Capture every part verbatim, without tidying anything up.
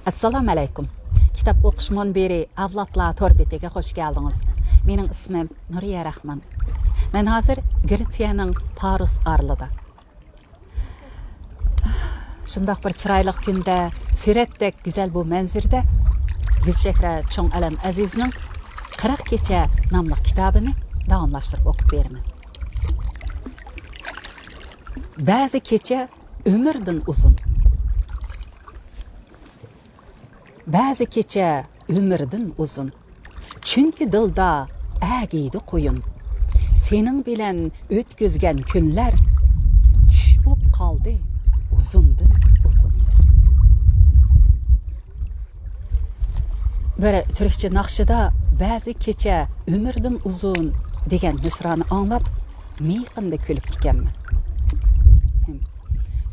ئەسسالامۇ ئەلەيكۇم. كىتاب ئوقۇش مۇنبىرى ئەۋلادلار تور بېتىگە خوش كەلدىڭىز. مېنىڭ ئىسمىم نۇرىيە رەھمان. مەن ھازىر گرېتسىيەنىڭ پارۇس ئارىلىدا. شۇنداق بىر چىرايلىق كۈندە، سۈرەتتەك گۈزەل بۇ مەنزىرىدە گۈلچېھرە چوڭ ئەلەم ئەزىزنىڭ قىرىق كېچە ناملىق كىتابىنى داۋاملاشتۇرۇپ ئوقۇپ بېرىمەن. بەزى كېچە ئۆمۈردىن ئۇزۇن. بەزى كېچە ئۆمۈردىن ئۇزۇن. چۈنكى دىلدا ئەگىيدۇ قۇيۇن. سېنىڭ بىلەن ئۆتكۈزگەن كۈنلەر چۈش بوپ قالدى ئۇزۇندىن ئۇزۇن. بىر تۈركچە ناخشىدا بەزى كېچە ئۆمۈردىن ئۇزۇن دېگەن مىسرانى ئاڭلاپ، مىيىقىمدا كۈلۈپتىكەنمەن.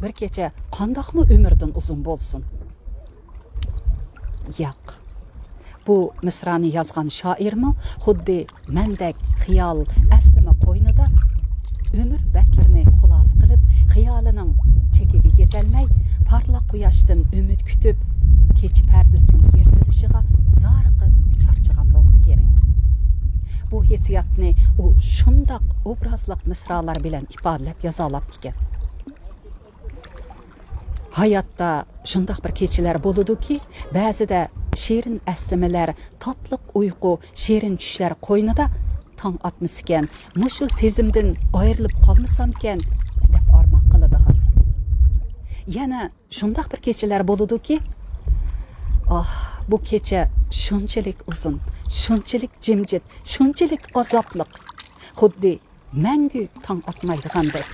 بىر كېچە قانداقمۇ ئۆمۈردىن ئۇزۇن بولسۇن؟ ياق. بۇ مىسرانى يازغان شائىرمۇ خۇددى مەندەك خىيال، ئەسلىمە قوينىدا ئۆمۈر بەتلىرىنى خۇلاسە قىلىپ، خىيالىنىڭ چېكىگە يېتەلمەي، پارلاق قۇياشتىن ئۈمىد كۈتۈپ، كېچە پەردىسىنىڭ يىرتىلىشىغا زارىقىپ چارچىغان بولسا كېرەك. بۇ ھېسسىياتنى ئۇ شۇنداق ئوبرازلىق مىسرالار بىلەن ئىپادىلەپ يازالاپتىكەن. ھاياتتا شۇنداق بىر كېچىلەر بولىدۇكى، بەزىدە شېرىن ئەسلىمىلەر، تاتلىق ئۇيقۇ، شېرىن چۈشلەر قوينىدا تاڭ ئاتمىسىكەن، مۇشۇ سېزىمدىن ئايرىلىپ قالمىسامكەن، دەپ ئارمان قىلىدىغان. يەنە شۇنداق بىر كېچىلەر بولىدۇكى، ئاھ، بۇ كېچە شۇنچىلىك ئۇزۇن، شۇنچىلىك جىمجىت، شۇنچىلىك ئازابلىق. خۇددى مەڭگۈ تاڭ ئاتمايدىغاندەك.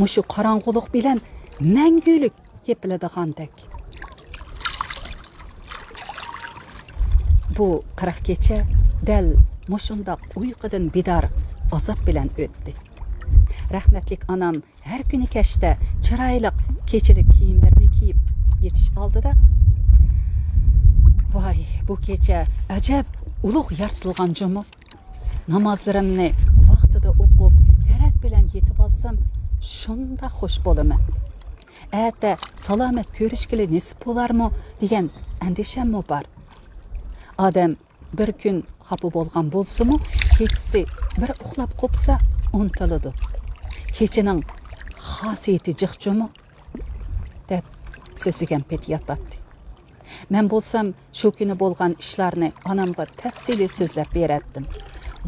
مۇشۇ قاراڭغۇلۇق بىلەن مەڭگۈلۈك يېپىلىدىغاندەك. بۇ قىرىق كېچە دەل مۇشۇنداق ئۇيقۇدىن بىدار ئازاب بىلەن ئۆتتى. رەھمەتلىك ئانام ھەر كۈنى كەچتە چىرايلىق كېچىلىك كىيىملىرىنى كىيىپ يېتىش ئالدىدا، ۋاي، بۇ كېچە ئەجەب ئۇلۇغ يارىتىلغان جۇمۇ. نامازلىرىمنى ۋاقتىدا ئوقۇپ، تەرەت بىلەن يېتىۋالسام، شۇنداق خوش بولىمەن. ئەتە سالامەت كۆرۈشكىلى نېسىپ بولارمۇ دېگەن ئەندىشەممۇ بار. ئادەم بىر كۈن خاپا بولغان بولسىمۇ، كېچىسى بىر ئۇخلاپ قوپسا، ئۇنتۇلىدۇ. كېچىنىڭ خاسىيىتى جىق جۇمۇ، دەپ سۆزلىگەن پېتى ياتاتتى. مەن بولسام شۇ كۈنى بولغان ئىشلارنى ئانامغا تەپسىلىي سۆزلەپ بېرەتتىم.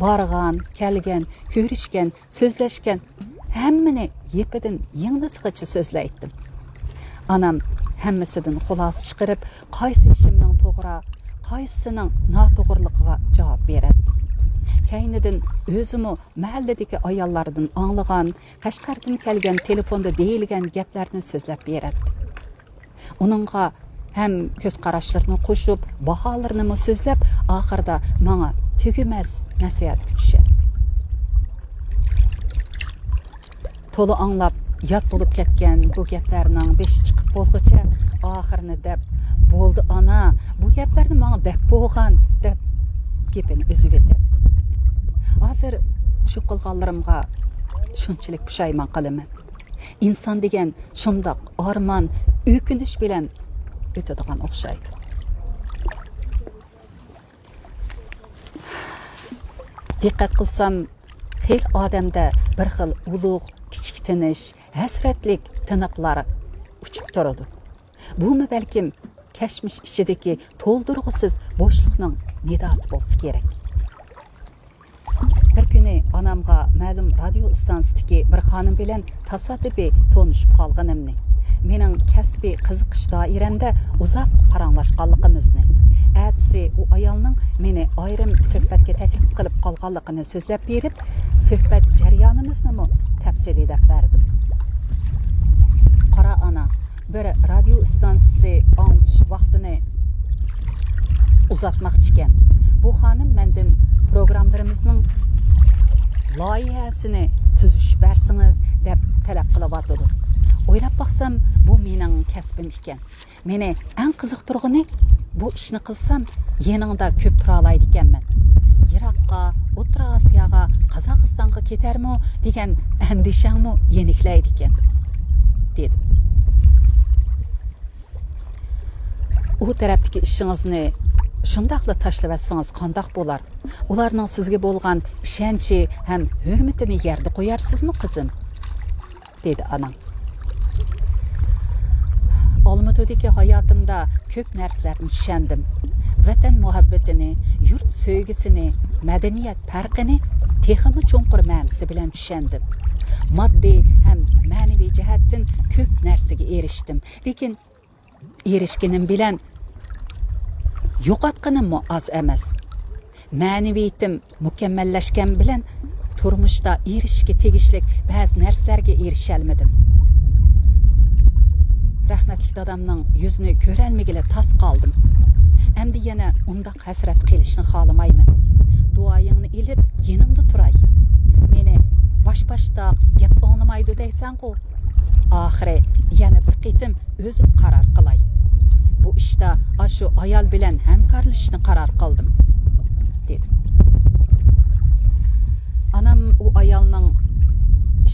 بارغان، كەلگەن، كۆرۈشكەن، سۆزلەشكەن ھەممىنى يىپىدىن يىڭنىسىغىچە سۆزلەيتتىم. ئانام ھەممىسىدىن خۇلاسە چىقىرىپ، قايسى ئىشىمنىڭ توغرا، قايسىسىنىڭ ناتوغرىلىقىغا جاۋاب بېرەتتى. كەينىدىن ئۆزىمۇ مەھەللىدىكى ئاياللاردىن ئاڭلىغان، قەشقەردىن كەلگەن تېلېفوندا دېيىلگەن گەپلەرنى سۆزلەپ بېرەتتى. ئۇنىڭغا ھەم كۆز قاراشلىرىنى قوشۇپ، باھالىرىنىمۇ سۆزلەپ، ئاخىرىدا ماڭا تۈگىمەس نەسىھەتكە چۈشەتتى. تولا ئاڭلاپ يات بولۇپ كەتكەن بۇ گەپلەرنىڭ بېشى چىقىپ بولغۇچە، ئاخىرىنى دەپ، «بولدى ئانا، بۇ گەپلەرنى ماڭا دەپ بولغان» دەپ گېپىنى ئۈزۈۋېتەتتىم. ھازىر شۇ قىلغانلىرىمغا شۇنچىلىك پۇشايمان قىلىمەن. ئىنسان دېگەن شۇنداق ئارمان، ئۆكۈنۈش بىلەن ئۆتىدىغان ئوخشايدۇ. دىققەت قىلسام، خېلى ئادەمدە بىر خىل ئۇلۇغ، كىچىكتىنىش، ھەسرەتلىك تىنىقلار ئۇچۇپ تۇرىدۇ. بۇمۇ بەلكىم كەچمىش ئىچىدىكى تولدۇرغۇسىز بوشلۇقنىڭ نىداسى بولسا كېرەك. بىر كۈنى ئانامغا مەلۇم رادىيو ئىستانسىسىدىكى بىر خانىم بىلەن تاسادىپىي تونۇشۇپ قالغىنىمنى، مېنىڭ كەسپىي قىزىقىش دائىرەمدە ئۇزاق پاراڭلاشقانلىقىمىزنى، ئەتىسى ئۇ ئايالنىڭ مېنى ئايرىم سۆھبەتكە تەكلىپ قىلىپ قالغانلىقىنى سۆزلەپ بېرىپ، سۆھبەت جەريانىمىزنىمۇ تەپسىلىي دەپ بەردىم. قارا ئانا، بىر رادىيو ئىستانسىسى ئاڭلىتىش ۋاقتىنى ئۇزارتماقچىكەن. بۇ خانىم مەندىن پروگراممىلىرىمىزنىڭ لايىھەسىنى تۈزۈشۈپ بەرسىڭىز دەپ تەلەپ قىلىۋاتىدۇ. ئويلاپ باقسام، بۇ مېنىڭ كەسپىم ئىكەن. مېنى ئەڭ قىزىقتۇرغىنى، بۇ ئىشنى قىلسام يېنىڭدا كۆپ تۇرالايدىكەنمەن. يىراققا، ئوتتۇرا ئاسىياغا، قازاقىستانغا كېتەرمۇ دېگەن ئەندىشەڭمۇ يېنىكلەيدىكەن، دېدىم. ئۇ تەرەپتىكى ئىشىڭىزنى شۇنداقلا تاشلىۋەتسىڭىز قانداق بولار؟ ئۇلارنىڭ سىزگە بولغان ئىشەنچى ھەم ھۆرمىتىنى يەردە قويارسىزمۇ، قىزىم؟» دېدى ئانام. ئالمۇتىدىكى ھاياتىمدا كۆپ نەرسىلەرنى چۈشەندىم. ۋەتەن مۇھەببىتىنى، يۇرت سۆيگۈسىنى، مەدەنىيەت پەرقىنى تېخىمۇ چوڭقۇر مەنىسى بىلەن چۈشەندىم. ماددىي ھەم مەنىۋى جەھەتتىن كۆپ نەرسىگە ئېرىشتىم. لېكىن ئېرىشكىنىم بىلەن يوقاتقىنىممۇ ئاز ئەمەس. مەنىۋىيىتىم مۇكەممەللەشكەن بىلەن تۇرمۇشتا ئېرىشىشكە تېگىشلىك بەزى نەرسىلەرگە ئېرىشەلمىدىم. رەھمەتلىك دادامنىڭ يۈزىنى كۆرەلمىگىلى تاس قالدىم. ئەمدى يەنە ئۇنداق ھەسرەت قىلىشنى خالىمايمەن. دۇئايىڭنى ئېلىپ يېنىڭدا تۇراي. مېنى باش-باشتاق گەپ ئاڭلىمايدۇ دەيسەنغۇ؟ ئاخىرى يەنە بىر قېتىم ئۆزۈم قارار قىلاي. بۇ ئىشتا ئاشۇ ئايال بىلەن ھەمكارلىشىشنى قارار قىلدىم، دېدىم. ئانام ئۇ ئايالنىڭ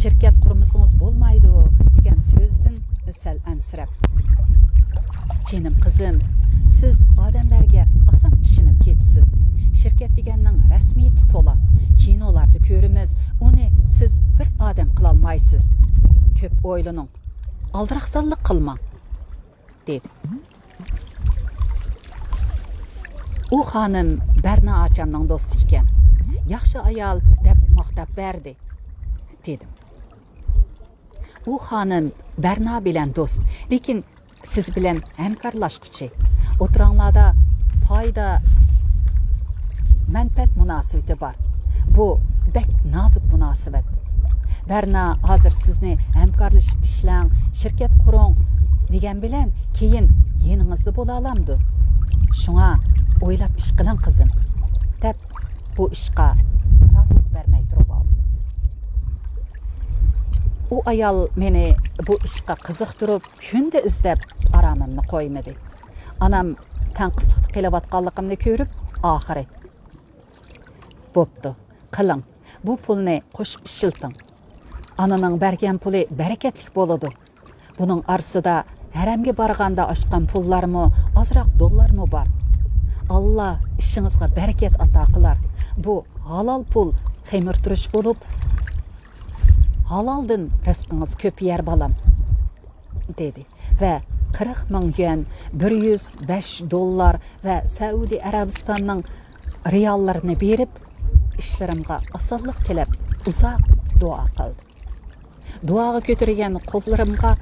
«شىركەت قۇرمىسىڭىز بولمايدۇ» دېگەن سۆزىدىن سەل ئەنسىرەپ، «جېنىم قىزىم، سىز ئادەملەرگە ئاسان ئىشىنىپ كېتىسىز. شىركەت دېگەننىڭ رەسمىيىتى تولا. كىنولاردا كۆرىمىز، ئۇنى سىز بىر ئادەم قىلالمايسىز. كۆپ ئويلىنىڭ، ئالدىراقسانلىق قىلماڭ» دېدى. «ئۇ خانىم بەرنا ئاچامنىڭ دوستى ئىكەن. ياخشى ئايال دەپ ماختاپ بەردى» دېدىم. «ئۇ خانىم بەرنا بىلەن دوست، لېكىن سىز بىلەن ھەمكارلاشقۇچى. ئوتتۇراڭلاردا پايدا، مەنپەئەت مۇناسىۋىتى بار. بۇ بەك نازۇك مۇناسىۋەت. بەرنا ھازىر سىزنى ھەمكارلىشىپ ئىشلەڭ، شىركەت قۇرۇڭ دېگەن بىلەن كېيىن يېنىڭىزدا بولالامدۇ؟ شۇڭا ئويلاپ ئىش قىلىڭ، قىزىم» دەپ، بۇ ئىشقا رازىلىق بەرمەي تۇرۇپ ئالدىم. ئۇ ئايال مېنى بۇ ئىشقا قىزىقتۇرۇپ، كۈندە ئىزدەپ ئارامىمنى قويمىدى. ئانام تەڭقىسلىقتا قېلىۋاتقانلىقىمنى كۆرۈپ، ئاخىرى، «بوپتۇ، قىلىڭ، بۇ پۇلنى قوشۇپ ئىشلىتىڭ. ئانىنىڭ بەرگەن پۇلى بەرىكەتلىك بولىدۇ. بۇنىڭ ئارىسىدا ھەرەمگە بارغاندا ئاچقان پۇللارمۇ ئازراق دوللارمۇ بار. ئاللا ئىشىڭىزغا بەرىكەت ئاتا قىلار. بۇ ھالال پۇل خېمىرتۇرۇش بولۇپ، ھالالدىن رىزقىڭىز كۆپىيەر، بالام» دېدى ۋە قىرىق مىڭ يۈەن، بىر يۈز بەش دوللار ۋە سەئۇدى ئەرەبىستاننىڭ رىياللىرىنى بېرىپ، ئىشلىرىمغا ئاسانلىق تىلەپ، ئۇزاق دۇئا قىلدى. دۇئاغا كۆتۈرگەن قوللىرىمغا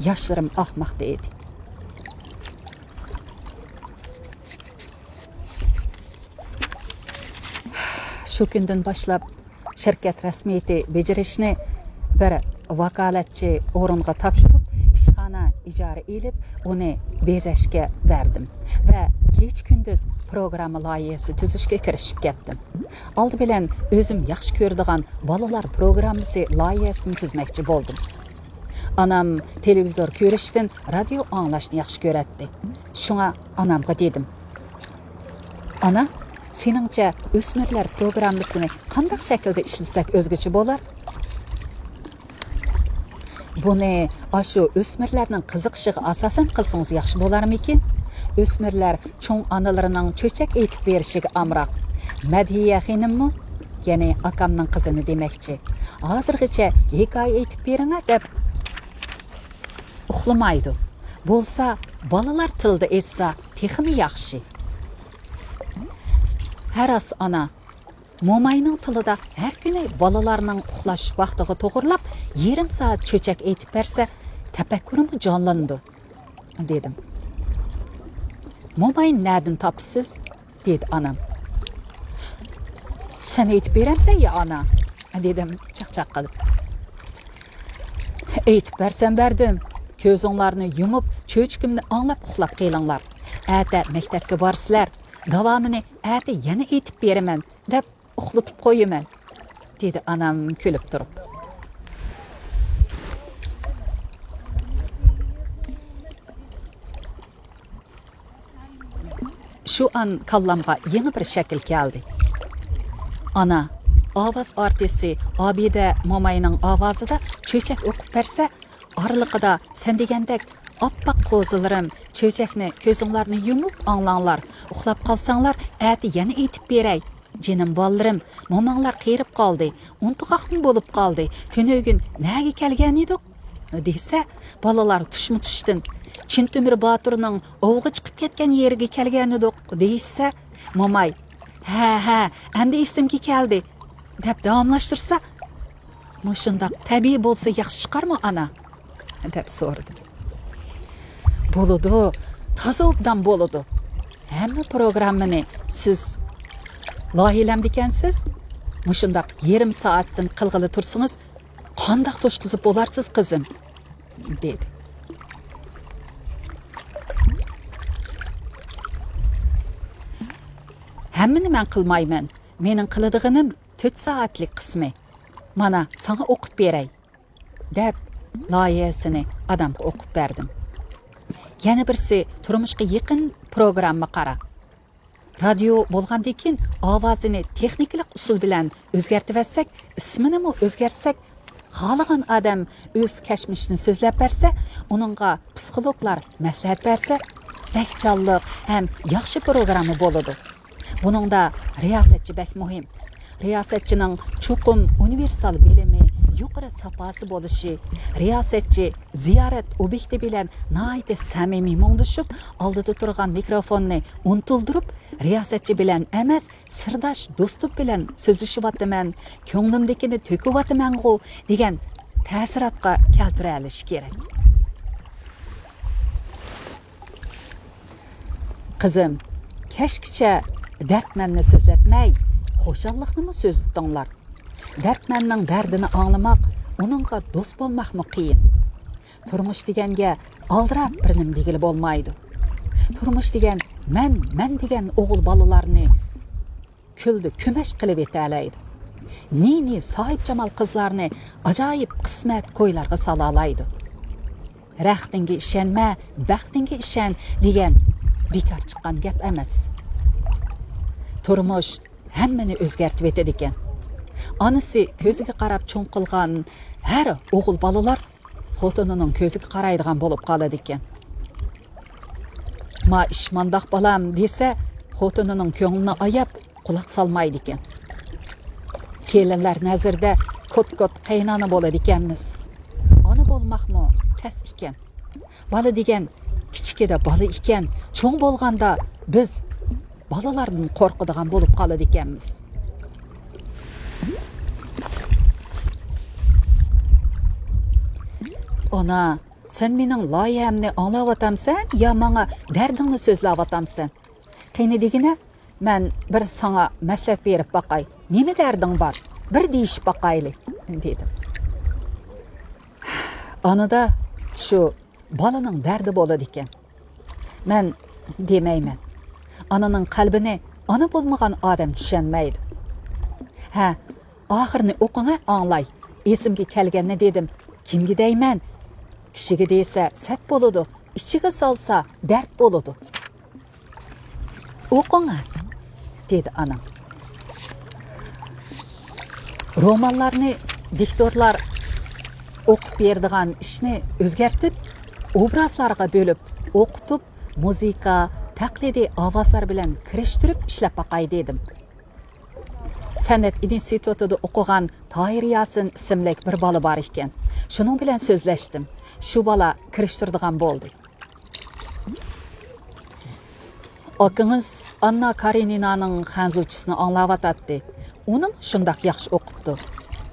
ياشلىرىم ئاقماقتا ئىدى. شۇ كۈندىن باشلاپ شىركەت رەسمىيىتى بېجىرىشنى بىر ۋاكالەتچى ئورۇنغا تاپشۇرۇپ، ئىشخانا ئىجارە ئېلىپ، ئۇنى بېزەشكە بەردىم ۋە كېچە-كۈندۈز پروگرامما لايىھەسى تۈزۈشكە كىرىشىپ كەتتىم. ئالدى بىلەن ئۆزۈم ياخشى كۆرىدىغان بالىلار پروگراممىسى لايىھەسىنى تۈزمەكچى بولدۇم. ئانام تېلېۋىزور كۆرۈشتىن رادىيو ئاڭلاشنى ياخشى كۆرەتتى. شۇڭا ئانامغا دېدىم: «ئانا، سېنىڭچە ئۆسمۈرلەر پروگراممىسىنى قانداق شەكىلدە ئىشلىسەك ئۆزگىچە بولار؟» «بۇنى ئاشۇ ئۆسمۈرلەرنىڭ قىزىقىشىغا ئاساسەن قىلسىڭىز ياخشى بولارمىكىن؟ ئۆسمۈرلەر چوڭ ئانىلىرىنىڭ چۆچەك ئېيتىپ بېرىشىگە ئامراق. مەدھىيە خېنىممۇ، يەنى ئاكامنىڭ قىزىنى دېمەكچى، ھازىرغىچە ھېكايە ئېيتىپ بېرىڭە دەپ ئۇخلىمايدۇ. بولسا بالىلار تىلىدا ئېيتسا تېخىمۇ ياخشى.» «ھە راست، ئانا. موماينىڭ تىلىدا ھەر كۈنى بالىلارنىڭ ئۇخلاش ۋاقتىغا توغرىلاپ يېرىم سائەت چۆچەك ئېيتىپ بەرسە، تەپەككۇرىمۇ جانلىنىدۇ» دېدىم. «موماينى نەدىن تاپىسىز؟» دېدى ئانام. «سەن ئېيتىپ بېرەمسەن يا، ئانا؟» دېدىم چاقچاق قىلىپ. «ئېيتىپ بەرسەم بەردىم. كۆزۈڭلارنى يۇمۇپ، چۆچىكىمنى ئاڭلاپ ئۇخلاپ قېلىڭلار. ئەتە مەكتەپكە بارىسىلەر. داۋامىنى ئەتە يەنە ئېيتىپ بېرىمەن دەپ ئۇخلىتىپ قويىمەن» دېدى ئانام كۈلۈپ تۇرۇپ. شۇ ئان كاللامغا يېڭى بىر شەكىل كەلدى. ئانا، ئاۋاز ئارتىسى ئابىدە موماينىڭ ئاۋازىدا چۆچەك ئوقۇپ بەرسە، ئارىلىقىدا سەن دېگەندەك ئاپئاق قوزىلىرىم، چۆچەكنى كۆزۈڭلارنى يۇمۇپ ئاڭلاڭلار، ئۇخلاپ قالساڭلار ئەتە يەنە ئېيتىپ بېرەي. جېنىم بالىلىرىم، موماڭلار قېرىپ قالدى، ئۇنتۇغاقمۇ بولۇپ قالدى، تۈنۈگۈن نەگە كەلگەن ئىدۇق؟ دېسە، بالىلار تۇشمۇ تۇشتىن، چىن تۆمۈر باتۇرنىڭ ئوۋغا چىقىپ كەتكەن يېرىگە كەلگەن ئىدۇق، دېيىشسە، موماي، ھە، ھە، ئەمدى ئېسىمگە كەلدى، دەپ داۋاملاشتۇرسا، مۇشۇنداق تەبىئىي بولسا ياخشى چىقارمۇ، ئانا؟ دەپ سورىدىم. بولىدۇ، تازا ئوبدان بولىدۇ. ھەممە پروگراممىنى سىز لايىھىلەمدىكەنسىز. مۇشۇنداق يېرىم سائەتتىن قىلغىلى تۇرسىڭىز، قانداق توشقۇزۇپ بولارسىز، قىزىم؟ دېدى. ھەممىنى مەن قىلمايمەن. مېنىڭ قىلىدىغىنىم تۆت سائەتلىك قىسمى. مانا، ساڭا ئوقۇپ بېرەي، دەپ، لايىھەسىنى ئانامغا ئوقۇپ بەردىم. يەنە بىرسى تۇرمۇشقا يېقىن پروگرامما قارا. رادىيو بولغاندىن كېيىن ئاۋازىنى تېخنىكىلىق ئۇسۇل بىلەن ئۆزگەرتىۋەتسەك، ئىسمىنىمۇ ئۆزگەرتسەك، خالىغان ئادەم ئۆز كەچمىشىنى سۆزلەپ بەرسە، ئۇنىڭغا پسىخولوگلار مەسلىھەت بەرسە، بەك جانلىق ھەم ياخشى پروگرامما بولىدۇ. بۇنىڭدا رىياسەتچى بەك مۇھىم. رىياسەتچىنىڭ چوقۇم ئۇنىۋېرسال بىلىمى، يۇقىرى ساپاسى بولۇشى، رىياسەتچى زىيارەت ئوبيېكتى بىلەن ناھايىتى سەمىمىي مۇڭدىشىپ، ئالدىدا تۇرغان مىكروفوننى ئۇنتۇلدۇرۇپ، رىياسەتچى بىلەن ئەمەس، سىرداش دوستۇم بىلەن سۆزلىشىۋاتىمەن، كۆڭلۈمدىكىنى تۆكۈۋاتىمەنغۇ دېگەن تەسىراتقا كەلتۈرەلىشى كېرەك. قىزىم، كەچكىچە دەردمەننى سۆزلەتمەي، خۇشاللىقنىمۇ سۆزلىتىڭلار. دەردمەننىڭ دەردىنى ئاڭلىماق، ئۇنىڭغا دوست بولماقمۇ قىيىن. تۇرمۇش دېگەنگە ئالدىراپ بىر نېمە دېگىلى بولمايدۇ. تۇرمۇش دېگەن مەن، مەن دېگەن ئوغۇل بالىلارنى كۈلدە كۆمەچ قىلىۋېتەلەيدۇ. نى-نى ساھىبجامال قىزلارنى ئاجايىپ قىسمەت كويلارغا سالالايدۇ. رەختىڭگە ئىشەنمە، بەختىڭگە ئىشەن دېگەن بىكار چىققان گەپ ئەمەس. تۇرمۇش ھەممىنى ئۆزگەرتىۋېتىدىكەن. ئانىسى كۆزىگە قاراپ چوڭ قىلغان ھەر ئوغۇل بالىلار خوتۇنىنىڭ كۆزىگە قارايدىغان بولۇپ قالىدىكەن. ما ئىش مانداق بالام دېسە، خوتۇنىنىڭ كۆڭلىنى ئاياپ، قۇلاق سالمايدىكەن. كېلىنلەر نەزىرىدە كوت-كوت قەينانا بولىدىكەنمىز. ئانا بولماقمۇ تەس ئىكەن. بالا دېگەن كىچىكىدە بالا ئىكەن، چوڭ بولغاندا بىز بالىلاردىن قورقىدىغان بولۇپ قالىدىكەنمىز. ئانا، سەن مېنىڭ لايىھەمنى ئاڭلاۋاتامسەن يا ماڭا دەردىڭنى سۆزلەۋاتامسەن؟ قېنى دېگىنە، مەن بىر ساڭا مەسلىھەت بېرىپ باقاي. نېمە دەردىڭ بار؟ بىر دېيىشىپ باقايلى، دېدىم. ئانىدا شۇ بالىنىڭ دەردى بولىدىكەن. مەن دېمەيمەن. ئانىنىڭ قەلبىنى ئانا بولمىغان ئادەم چۈشەنمەيدۇ. ھە، ئاخىرىنى ئوقۇڭە ئاڭلاي. ئېسىمگە كەلگەننى دېدىم. كىمگە دەيمەن؟ كىشىگە دېسە سەت بولىدۇ، ئىچىگە سالسا دەرد بولىدۇ. ئوقۇڭە، دېدى ئانام. رومانلارنى دىكتورلار ئوقۇپ بېرىدىغان ئىشنى ئۆزگەرتىپ، ئوبرازلارغا بۆلۈپ ئوقۇتۇپ، مۇزىكا، تەقلىدىي ئاۋازلار بىلەن كىرىشتۈرۈپ ئىشلەپ باقاي دېدىم. سەنئەت ئىنستىتۇتىدا ئوقۇغان تاھىر ياسىن ئىسىملىك بىر بالا بار ئىكەن. شۇنىڭ بىلەن سۆزلەشتىم. شۇ بالا كىرىشتۈرىدىغان بولدى. ئاكىڭىز ئاننا كارېنىنانىڭ خەنزۇچىسىنى ئاڭلاۋاتاتتى. ئۇنىڭ شۇنداق ياخشى ئوقۇپتۇ.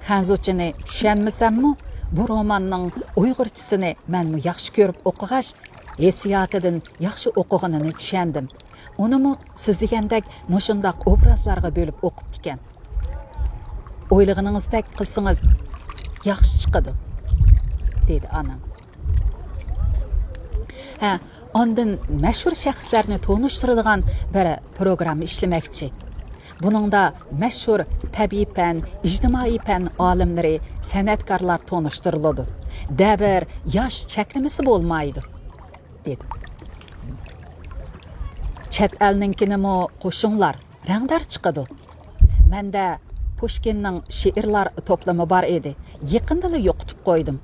خەنزۇچىنى چۈشەنمىسەممۇ، بۇ روماننىڭ ئۇيغۇرچىسىنى مەنمۇ ياخشى كۆرۈپ ئوقۇغاچ، ھېسسىياتىدىن ياخشى ئوقۇغىنىنى چۈشەندىم. ئۇنىمۇ سىز دېگەندەك مۇشۇنداق ئوبرازلارغا بۆلۈپ ئوقۇپتىكەن. ئويلىغىنىڭىزدەك قىلسىڭىز ياخشى چىقىدۇ، دېدى ئانام. ھە، ئاندىن مەشھۇر شەخسلەرنى تونۇشتۇرىدىغان بىر پروگرامما ئىشلىمەكچى. بۇنىڭدا مەشھۇر تەبىئىي پەن، ئىجتىمائىي پەن ئالىملىرى، سەنئەتكارلار تونۇشتۇرۇلىدۇ. دەۋر، ياش چەكلىمىسى بولمايدۇ، دېدى. چەت ئەلنىڭكىنىمۇ قوشۇڭلار، رەڭدار چىقىدۇ. مەندە پۇشكىننىڭ شېئىرلار توپلىمى بار ئىدى، يېقىندىلا يوقىتىپ قويدۇم.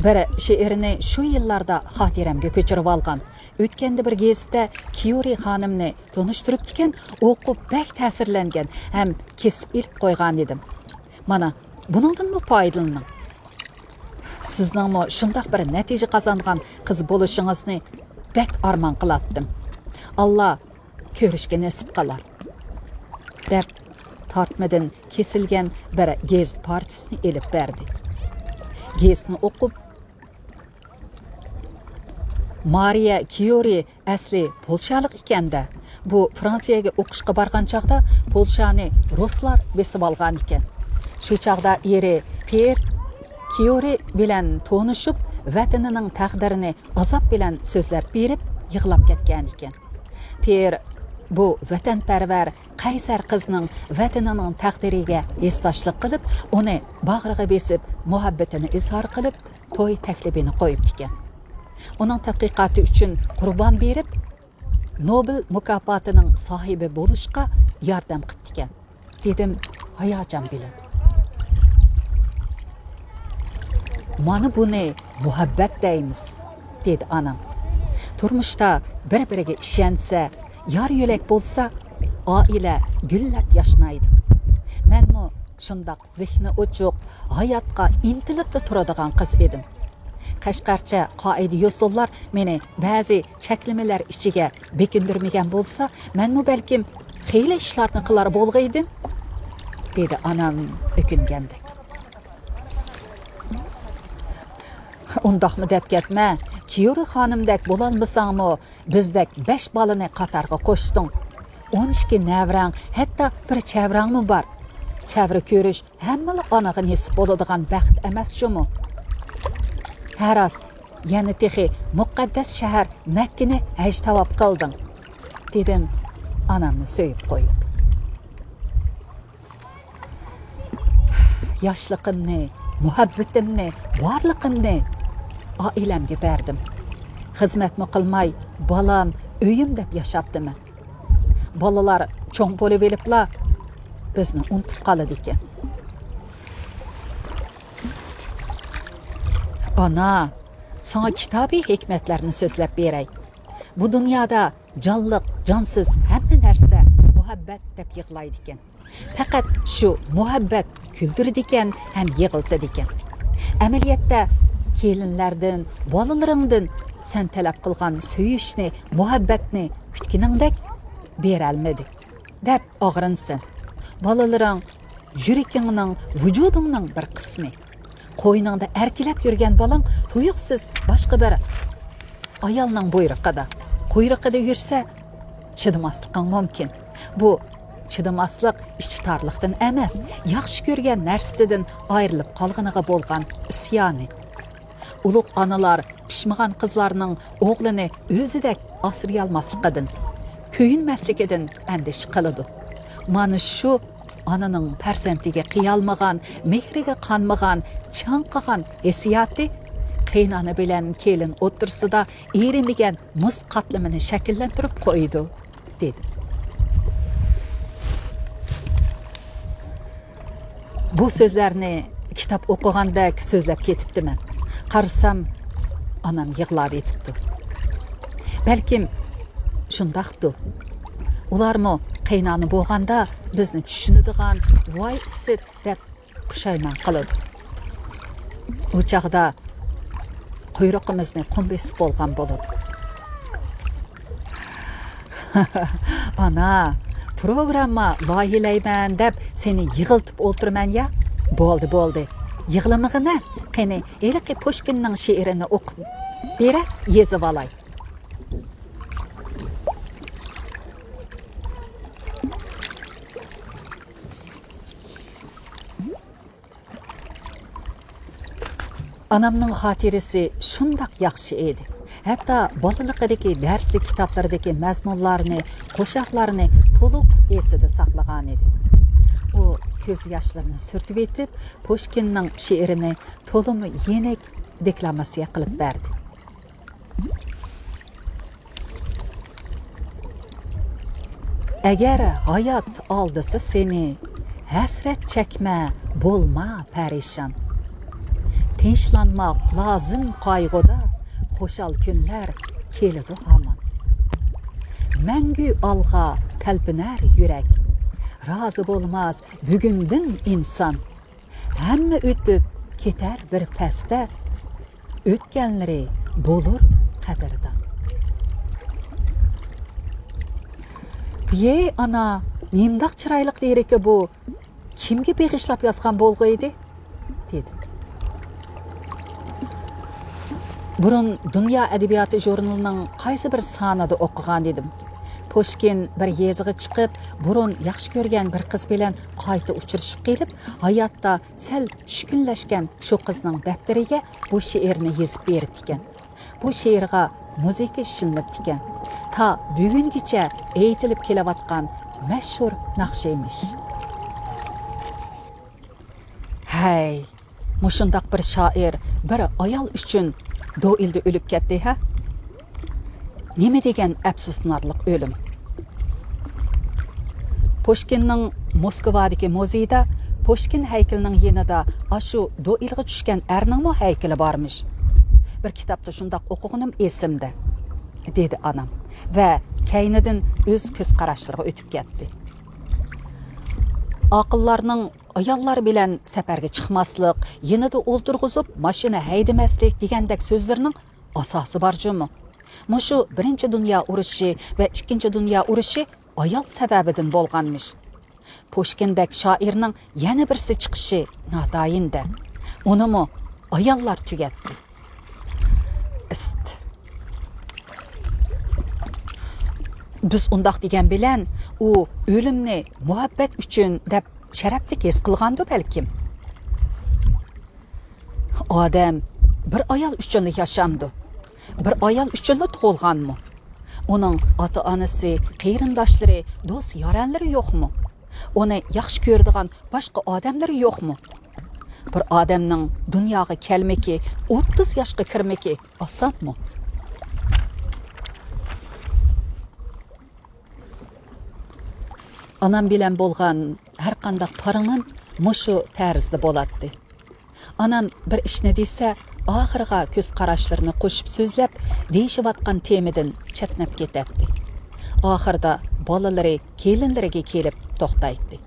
بىر شېئىرنى شۇ يىللاردا خاتىرەمگە كۆچۈرۈۋالغان. ئۆتكەندە بىر گېزىتتە كيۇرى خانىمنى تونۇشتۇرۇپتىكەن، ئوقۇپ بەك تەسىرلەنگەن ھەم كېسىپ ئېلىپ قويغانىدىم. مانا، بۇنىڭدىنمۇ پايدىلىنىڭ. سىزنىڭمۇ شۇنداق بىر نەتىجە قازانغان قىز بولۇشىڭىزنى بەك ئارمان قىلاتتىم. ئاللا كۆرۈشكە نېسىپ قىلار، دەپ تارتمىدىن كېسىلگەن بىر گېزىت پارچىسىنى ئېلىپ بەردى. گېزىتنى ئوقۇپ، مارىيە كيۇرى ئەسلى پولشالىق ئىكەن-دە، بۇ فرانسىيەگە ئوقۇشقا بارغان چاغدا پولشانى رۇسلار بېسىۋالغان ئىكەن. شۇ چاغدا ئېرى پيېر كيۇرى بىلەن تونۇشۇپ، ۋەتىنىنىڭ تەقدىرىنى ئازاب بىلەن سۆزلەپ بېرىپ، يىغلاپ كەتكەن ئىكەن. پيېر بۇ ۋەتەنپەرۋەر قەيسەر قىزنىڭ ۋەتىنىنىڭ تەقدىرىگە ھېسداشلىق قىلىپ، ئۇنى باغرىغا بېسىپ، مۇھەببىتىنى ئىزھار قىلىپ، توي تەكلىپىنى قويۇپتىكەن. ئۇنىڭ تەتقىقاتى ئۈچۈن قۇربان بېرىپ، نوبېل مۇكاپاتىنىڭ ساھىبى بولۇشقا ياردەم قىپتىكەن. دېدىم ھاياجان بىلەن. مانا بۇنى مۇھەببەت دەيمىز، دېدى ئانام. تۇرمۇشتا بىر-بىرىگە ئىشەنسە، يار-يۆلەك بولسا، ئائىلە گۈللەپ ياشنايدۇ. مەنمۇ شۇنداق زېھنى ئوچۇق، ھاياتقا ئىنتىلىپلا تۇرىدىغان قىز ئىدىم. قەشقەرچە قائىدە-يوسۇنلار مېنى بەزى چەكلىمىلەر ئىچىگە بېكىندۈرمىگەن بولسا، مەنمۇ بەلكىم خېلى ئىشلارنى قىلار بولغىيدىم، دېدى ئانام ئۆكۈنگەندەك. ئۇنداقمۇ دەپ كەتمە، كيۇرى خانىمدەك بولالمىساڭمۇ، بىزدەك بەش بالىنى قاتارغا قوشتۇڭ. ئون ئىككى نەۋرەڭ، ھەتتا بىر چەۋرەڭمۇ بار. چەۋرە كۆرۈش ھەممىلا ئانىغا نېسىپ بولىدىغان بەخت ئەمەس جۇمۇ. ھە راست، يەنە تېخى مۇقەددەس شەھەر مەككىنى ھەج تاۋاپ قىلدىڭ، دېدىم ئانامنى سۆيۈپ قويۇپ. ياشلىقىمنى، مۇھەببىتىمنى، بارلىقىمنى ئائىلەمگە بەردىم. خىزمەتمۇ قىلماي، بالام، ئۆيۈم دەپ ياشاپتىمەن. بالىلار چوڭ بولۇۋېلىپلا بىزنى ئۇنتۇپ قالىدىكەن. ئانا، ساڭا كىتابىي ھېكمەتلەرنى سۆزلەپ بېرەي. بۇ دۇنيادا جانلىق، جانسىز ھەممە نەرسە مۇھەببەت دەپ يىغلايدىكەن. پەقەت شۇ مۇھەببەت كۈلدۈرىدىكەن ھەم يىغلىتىدىكەن. ئەمەلىيەتتە، كېلىنلەردىن، بالىلىرىڭدىن سەن تەلەپ قىلغان سۆيۈشنى، مۇھەببەتنى كۈتكىنىڭدەك بېرەلمىدى، دەپ ئاغرىنىسەن. بالىلىرىڭ يۈرىكىڭنىڭ، ۋۇجۇدۇڭنىڭ بىر قىسمى. قوينۇڭدا ئەركىلەپ يۈرگەن بالاڭ تۇيۇقسىز باشقا بىر ئايالنىڭ بۇيرۇقىدا، قۇيرۇقىدا يۈرسە، چىدىماسلىقىڭ مۇمكىن. بۇ چىدىماسلىق ئىچى-تارلىقتىن ئەمەس، ياخشى كۆرگەن نەرسىسىدىن ئايرىلىپ قالغىنىغا بولغان ئىسيانى. ئۇلۇغ ئانىلار پىشمىغان قىزلارنىڭ ئوغلىنى ئۆزىدەك ئاسرىيالماسلىقىدىن، كۆيۈنمەسلىكىدىن ئەندىشە قىلىدۇ. مانا شۇ ئانىنىڭ پەرزەنتىگە قىيالمىغان، مېھرىگە قانمىغان، چاڭقىغان ھېسسىياتى قېيىنئانا بىلەن كېلىن ئوتتۇرىسىدا ئېرىمىگەن مۇز قاتلىمىنى شەكىللەندۈرۈپ قويىدۇ، دېدى. بۇ سۆزلەرنى كىتاب ئوقۇغاندەك سۆزلەپ كېتىپتىمەن. قارىسام، ئانام يىغلاۋېتىپتۇ. بەلكىم شۇنداقتۇ. ئۇلارمۇ قېيىنئانا بولغاندا بىزنى چۈشىنىدىغان، ۋاي ئىسىت دەپ پۇشايمان قىلىدۇ. ئۇ چاغدا قۇيرۇقىمىزنى قۇم بېسىپ بولغان بولىدۇ. ئانا، پروگرامما لايىھەلەيمەن دەپ سېنى يىغلىتىپ ئولتۇرىمەن يا. بولدى، بولدى. يىغلىمىغىنە. قېنى، ھېلىقى پۇشكىننىڭ شېئىرىنى ئوقۇپ بېرە، يېزىۋالاي. ئانامنىڭ خاتىرىسى شۇنداق ياخشى ئىدى. ھەتتا بالىلىقىدىكى دەرسلىك كىتابلىرىدىكى مەزمۇنلارنى، قوشاقلارنى تولۇق ئېسىدە ساقلىغانىدى. ئۇ كۆز ياشلىرىنى سۈرتۈۋېتىپ، پۇشكىننىڭ شېئىرىنى تولىمۇ يېنىك دېكلاماتسىيە قىلىپ بەردى. ئەگەر ھايات ئالدىسا سېنى، ھەسرەت چەكمە، بولما پەرىشان. تىنچلانماق لازىم قايغۇدا، خۇشال كۈنلەر كېلىدۇ ھامان. مەڭگۈ ئالغا تەلپۈنەر يۈرەك، رازى بولماس بۈگۈندىن ئىنسان. ھەممە ئۆتۈپ كېتەر بىر پەستە، ئۆتكەنلىرى بولۇر قەدىردان. ۋىيەي ئانا، نېمانداق چىرايلىق لىرىكا بۇ؟ كىمگە بېغىشلاپ يازغان بولغىيدى؟ دېدىم. بۇرۇن دۇنيا ئەدەبىياتى ژۇرنىلىنىڭ قايسى بىر سانىدا ئوقۇغان ئىدىم. پۇشكىن بىر يېزىغا چىقىپ، بۇرۇن ياخشى كۆرگەن بىر قىز بىلەن قايتا ئۇچرىشىپ قېلىپ، ھاياتتا سەل چۈشكۈنلەشكەن شۇ قىزنىڭ دەپتىرىگە بۇ شېئىرنى يېزىپ بېرىپتىكەن. بۇ شېئىرغا مۇزىكا ئىشلىنىپتىكەن. تا بۈگۈنگىچە ئېيتىلىپ كېلىۋاتقان مەشھۇر ناخشا ئىمىش. ھەي، مۇشۇنداق بىر شائىر بىر ئايال ئۈچۈن دوئىلدا ئۆلۈپ كەتتى ھە؟ نېمە دېگەن ئەپسۇسلىنارلىق ئۆلۈم! پۇشكىننىڭ موسكۋادىكى مۇزېيدا پۇشكىن ھەيكىلىنىڭ يېنىدا ئاشۇ دوئىلغا چۈشكەن ئەرنىڭمۇ ھەيكىلى بارمىش. بىر كىتابتا شۇنداق ئوقۇغىنىم ئېسىمدە، دېدى ئانام ۋە كەينىدىن ئۆز كۆز قاراشلىرىغا ئۆتۈپ كەتتى. ئاقىللارنىڭ ئاياللار بىلەن سەپەرگە چىقماسلىق، يېنىدا ئولتۇرغۇزۇپ ماشىنا ھەيدىمەسلىك دېگەندەك سۆزلىرىنىڭ ئاساسى بار جۇمۇ. مۇشۇ بىرىنچى دۇنيا ئۇرۇشى ۋە ئىككىنچى دۇنيا ئۇرۇشى ئايال سەۋەبىدىن بولغانمىش. پۇشكىندەك شائىرنىڭ يەنە بىرسى چىقىشى ناتايىن-دە. ئۇنىمۇ ئاياللار تۈگەتتى. ئىست. بىز ئۇنداق دېگەن بىلەن، ئۇ ئۆلۈمنى مۇھەببەت ئۈچۈن دەپ شەرەپلىك ھېس قىلغاندۇ بەلكىم؟ ئادەم بىر ئايال ئۈچۈنلا ياشامدۇ؟ بىر ئايال ئۈچۈنلا تۇغۇلغانمۇ؟ ئۇنىڭ ئاتا-ئانىسى، قېرىنداشلىرى، دوست-يارەنلىرى يوقمۇ؟ ئۇنى ياخشى كۆرىدىغان باشقا ئادەملىرى يوقمۇ؟ بىر ئادەمنىڭ دۇنياغا كەلمىكى، ئوتتۇز ياشقا كىرمىكى ئاسانمۇ؟ ئانام بىلەن بولغان ھەرقانداق پارىڭىم مۇشۇ تەرزدە بولاتتى. ئانام بىر ئىشنى دېسە، ئاخىرىغا كۆز قاراشلىرىنى قوشۇپ سۆزلەپ، دېيىشىۋاتقان تېمىدىن چەتنەپ كېتەتتى. ئاخىرىدا بالىلىرى، كېلىنلىرىگە كېلىپ توختايتتى.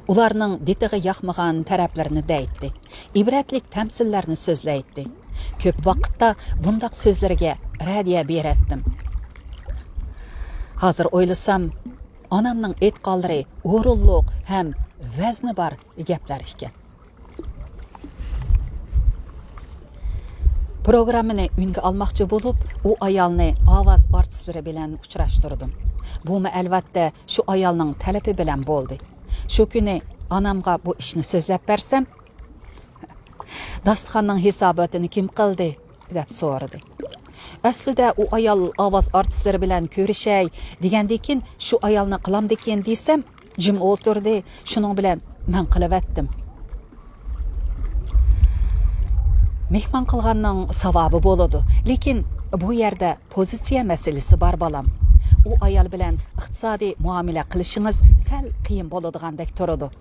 ئۇلارنىڭ دىتىغا ياقمىغان تەرەپلىرىنى دەيتتى. ئىبرەتلىك تەمسىللەرنى سۆزلەيتتى. كۆپ ۋاقىتتا بۇنداق سۆزلىرىگە رەددىيە بېرەتتىم. ھازىر ئويلىسام، ئانامنىڭ ئېيتقانلىرى ئورۇنلۇق ھەم ۋەزنى بار گەپلەر ئىكەن. پروگراممىنى ئۈنگە ئالماقچى بولۇپ، ئۇ ئايالنى ئاۋاز ئارتىسلىرى بىلەن ئۇچراشتۇردۇم. بۇمۇ ئەلۋەتتە شۇ ئايالنىڭ تەلىپى بىلەن بولدى. شۇ كۈنى ئانامغا بۇ ئىشنى سۆزلەپ بەرسەم، داستىخاننىڭ ھېساباتىنى كىم قىلدى؟ دەپ سورىدى. ئەسلىدە ئۇ ئايال ئاۋاز ئارتىسلىرى بىلەن كۆرۈشەي دېگەندىكىن، شۇ ئايالنى قىلامدىكىن دېسەم، جىم ئولتۇردى، شۇنىڭ بىلەن مەن قىلىۋەتتىم. مېھمان قىلغاننىڭ ساۋابى بولىدۇ، لېكىن بۇ يەردە پوزىتسىيە مەسىلىسى بار، بالام. ئۇ ئايال بىلەن ئىقتىسادىي مۇئامىلە قىلىشىڭىز سەل قىيىن بولىدىغاندەك تۇرىدۇ.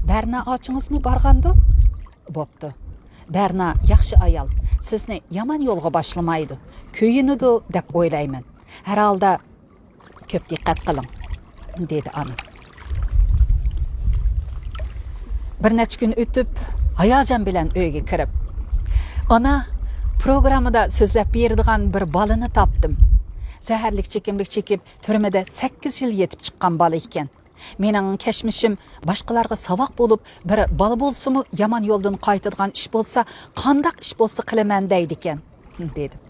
بەرنا ئاچىڭىزمۇ بارغاندۇ؟ بوپتۇ. بەرنا ياخشى ئايال، سىزنى يامان يولغا باشلىمايدۇ، كۆيۈنىدۇ دەپ ئويلايمەن. ھەر ھالدا كۆپ دىققەت قىلىڭ، دېدى ئانا. بىر نەچچە كۈن ئۆتۈپ، ھاياجان بىلەن ئۆيگە كىرىپ، ئانا، پروگراممىدا سۆزلەپ بېرىدىغان بىر بالىنى تاپتىم. زەھەرلىك چېكىملىك چېكىپ، تۈرمىدە سەككىز يىل يېتىپ چىققان بالا ئىكەن. مېنىڭ كەچمىشىم باشقىلارغا ساۋاق بولۇپ، بىر بالا بولسىمۇ يامان يولدىن قايتىدىغان ئىش بولسا، قانداق ئىش بولسا قىلىمەن دەيدىكەن، دېدىم.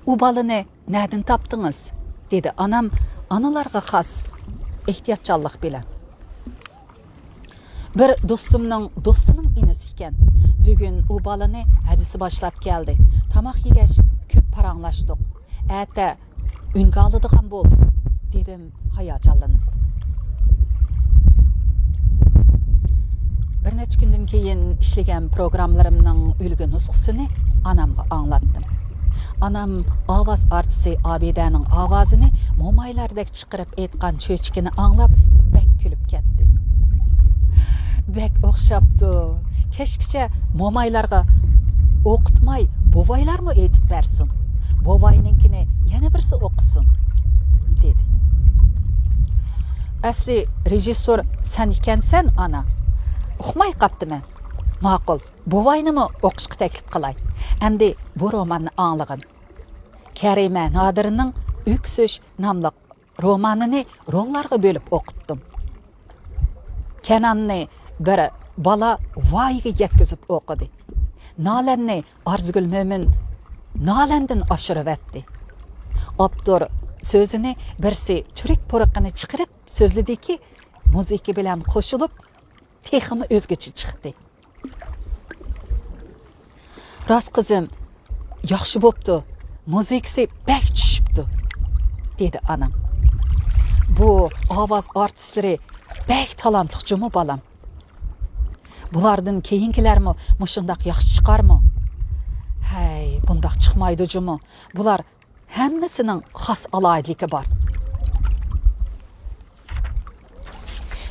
ئۇ بالىنى نەدىن تاپتىڭىز؟ دېدى ئانام ئانىلارغا خاس ئېھتىياتچانلىق بىلەن. بىر دوستۇمنىڭ دوستىنىڭ ئىنىسى ئىكەن. بۈگۈن ئۇ بالىنى ھەدىسى باشلاپ كەلدى. تاماق يېگەچ كۆپ پاراڭلاشتۇق. ئەتە ئۈنگە ئالىدىغان بولدۇم، دېدىم ھاياجانلىنىپ. بىر نەچچە كۈندىن كېيىن ئىشلىگەن پروگراممىلىرىمنىڭ ئۈلگە نۇسخىسىنى ئانامغا ئاڭلاتتىم. ئانام ئاۋاز ئارتىسى ئابىدەنىڭ ئاۋازىنى مومايلاردەك چىقىرىپ ئېيتقان چۆچىكىنى ئاڭلاپ بەك كۈلۈپ كەتتى. بەك ئوخشاپتۇ. كەچكىچە مومايلارغا ئوقۇتماي، بوۋايلارمۇ ئېيتىپ بەرسۇن. بوۋاينىڭكىنى يەنە بىرسى ئوقۇسۇن، دېدى. ئەسلى رېژىسسور سەن ئىكەنسەن، ئانا. ئۇقماي قاپتىمەن. ماقۇل، بوۋاينىمۇ ئوقۇشقا تەكلىپ قىلاي. ئەمدى بۇ روماننى ئاڭلىغىن. كەرىمە نادىرنىڭ ئۆكسۈش ناملىق رومانىنى روللارغا بۆلۈپ ئوقۇتتۇم. كەناننى بىر بالا ۋايىگە يەتكۈزۈپ ئوقۇدى. نالەننى ئارزۇگۈل مۆمىن نالەندىن ئاشۇرۇۋەتتى. ئاپتور سۆزىنى بىرسى چۈرۈك پۇرىقىنى چىقىرىپ سۆزلىدىكى، مۇزىكا بىلەن قوشۇلۇپ تېخىمۇ ئۆزگىچە چىقتى. راست قىزىم، ياخشى بوپتۇ، مۇزىكىسى بەك چۈشۈپتۇ، دېدى ئانام. بۇ ئاۋاز ئارتىسلىرى بەك تالانتلىق جۇمۇ بالام. بۇلاردىن كېيىنكىلەرمۇ مۇشۇنداق ياخشى چىقارمۇ؟ ھەي، بۇنداق چىقمايدۇ جۇمۇ. بۇلار ھەممىسىنىڭ خاس ئالاھىدىلىكى بار.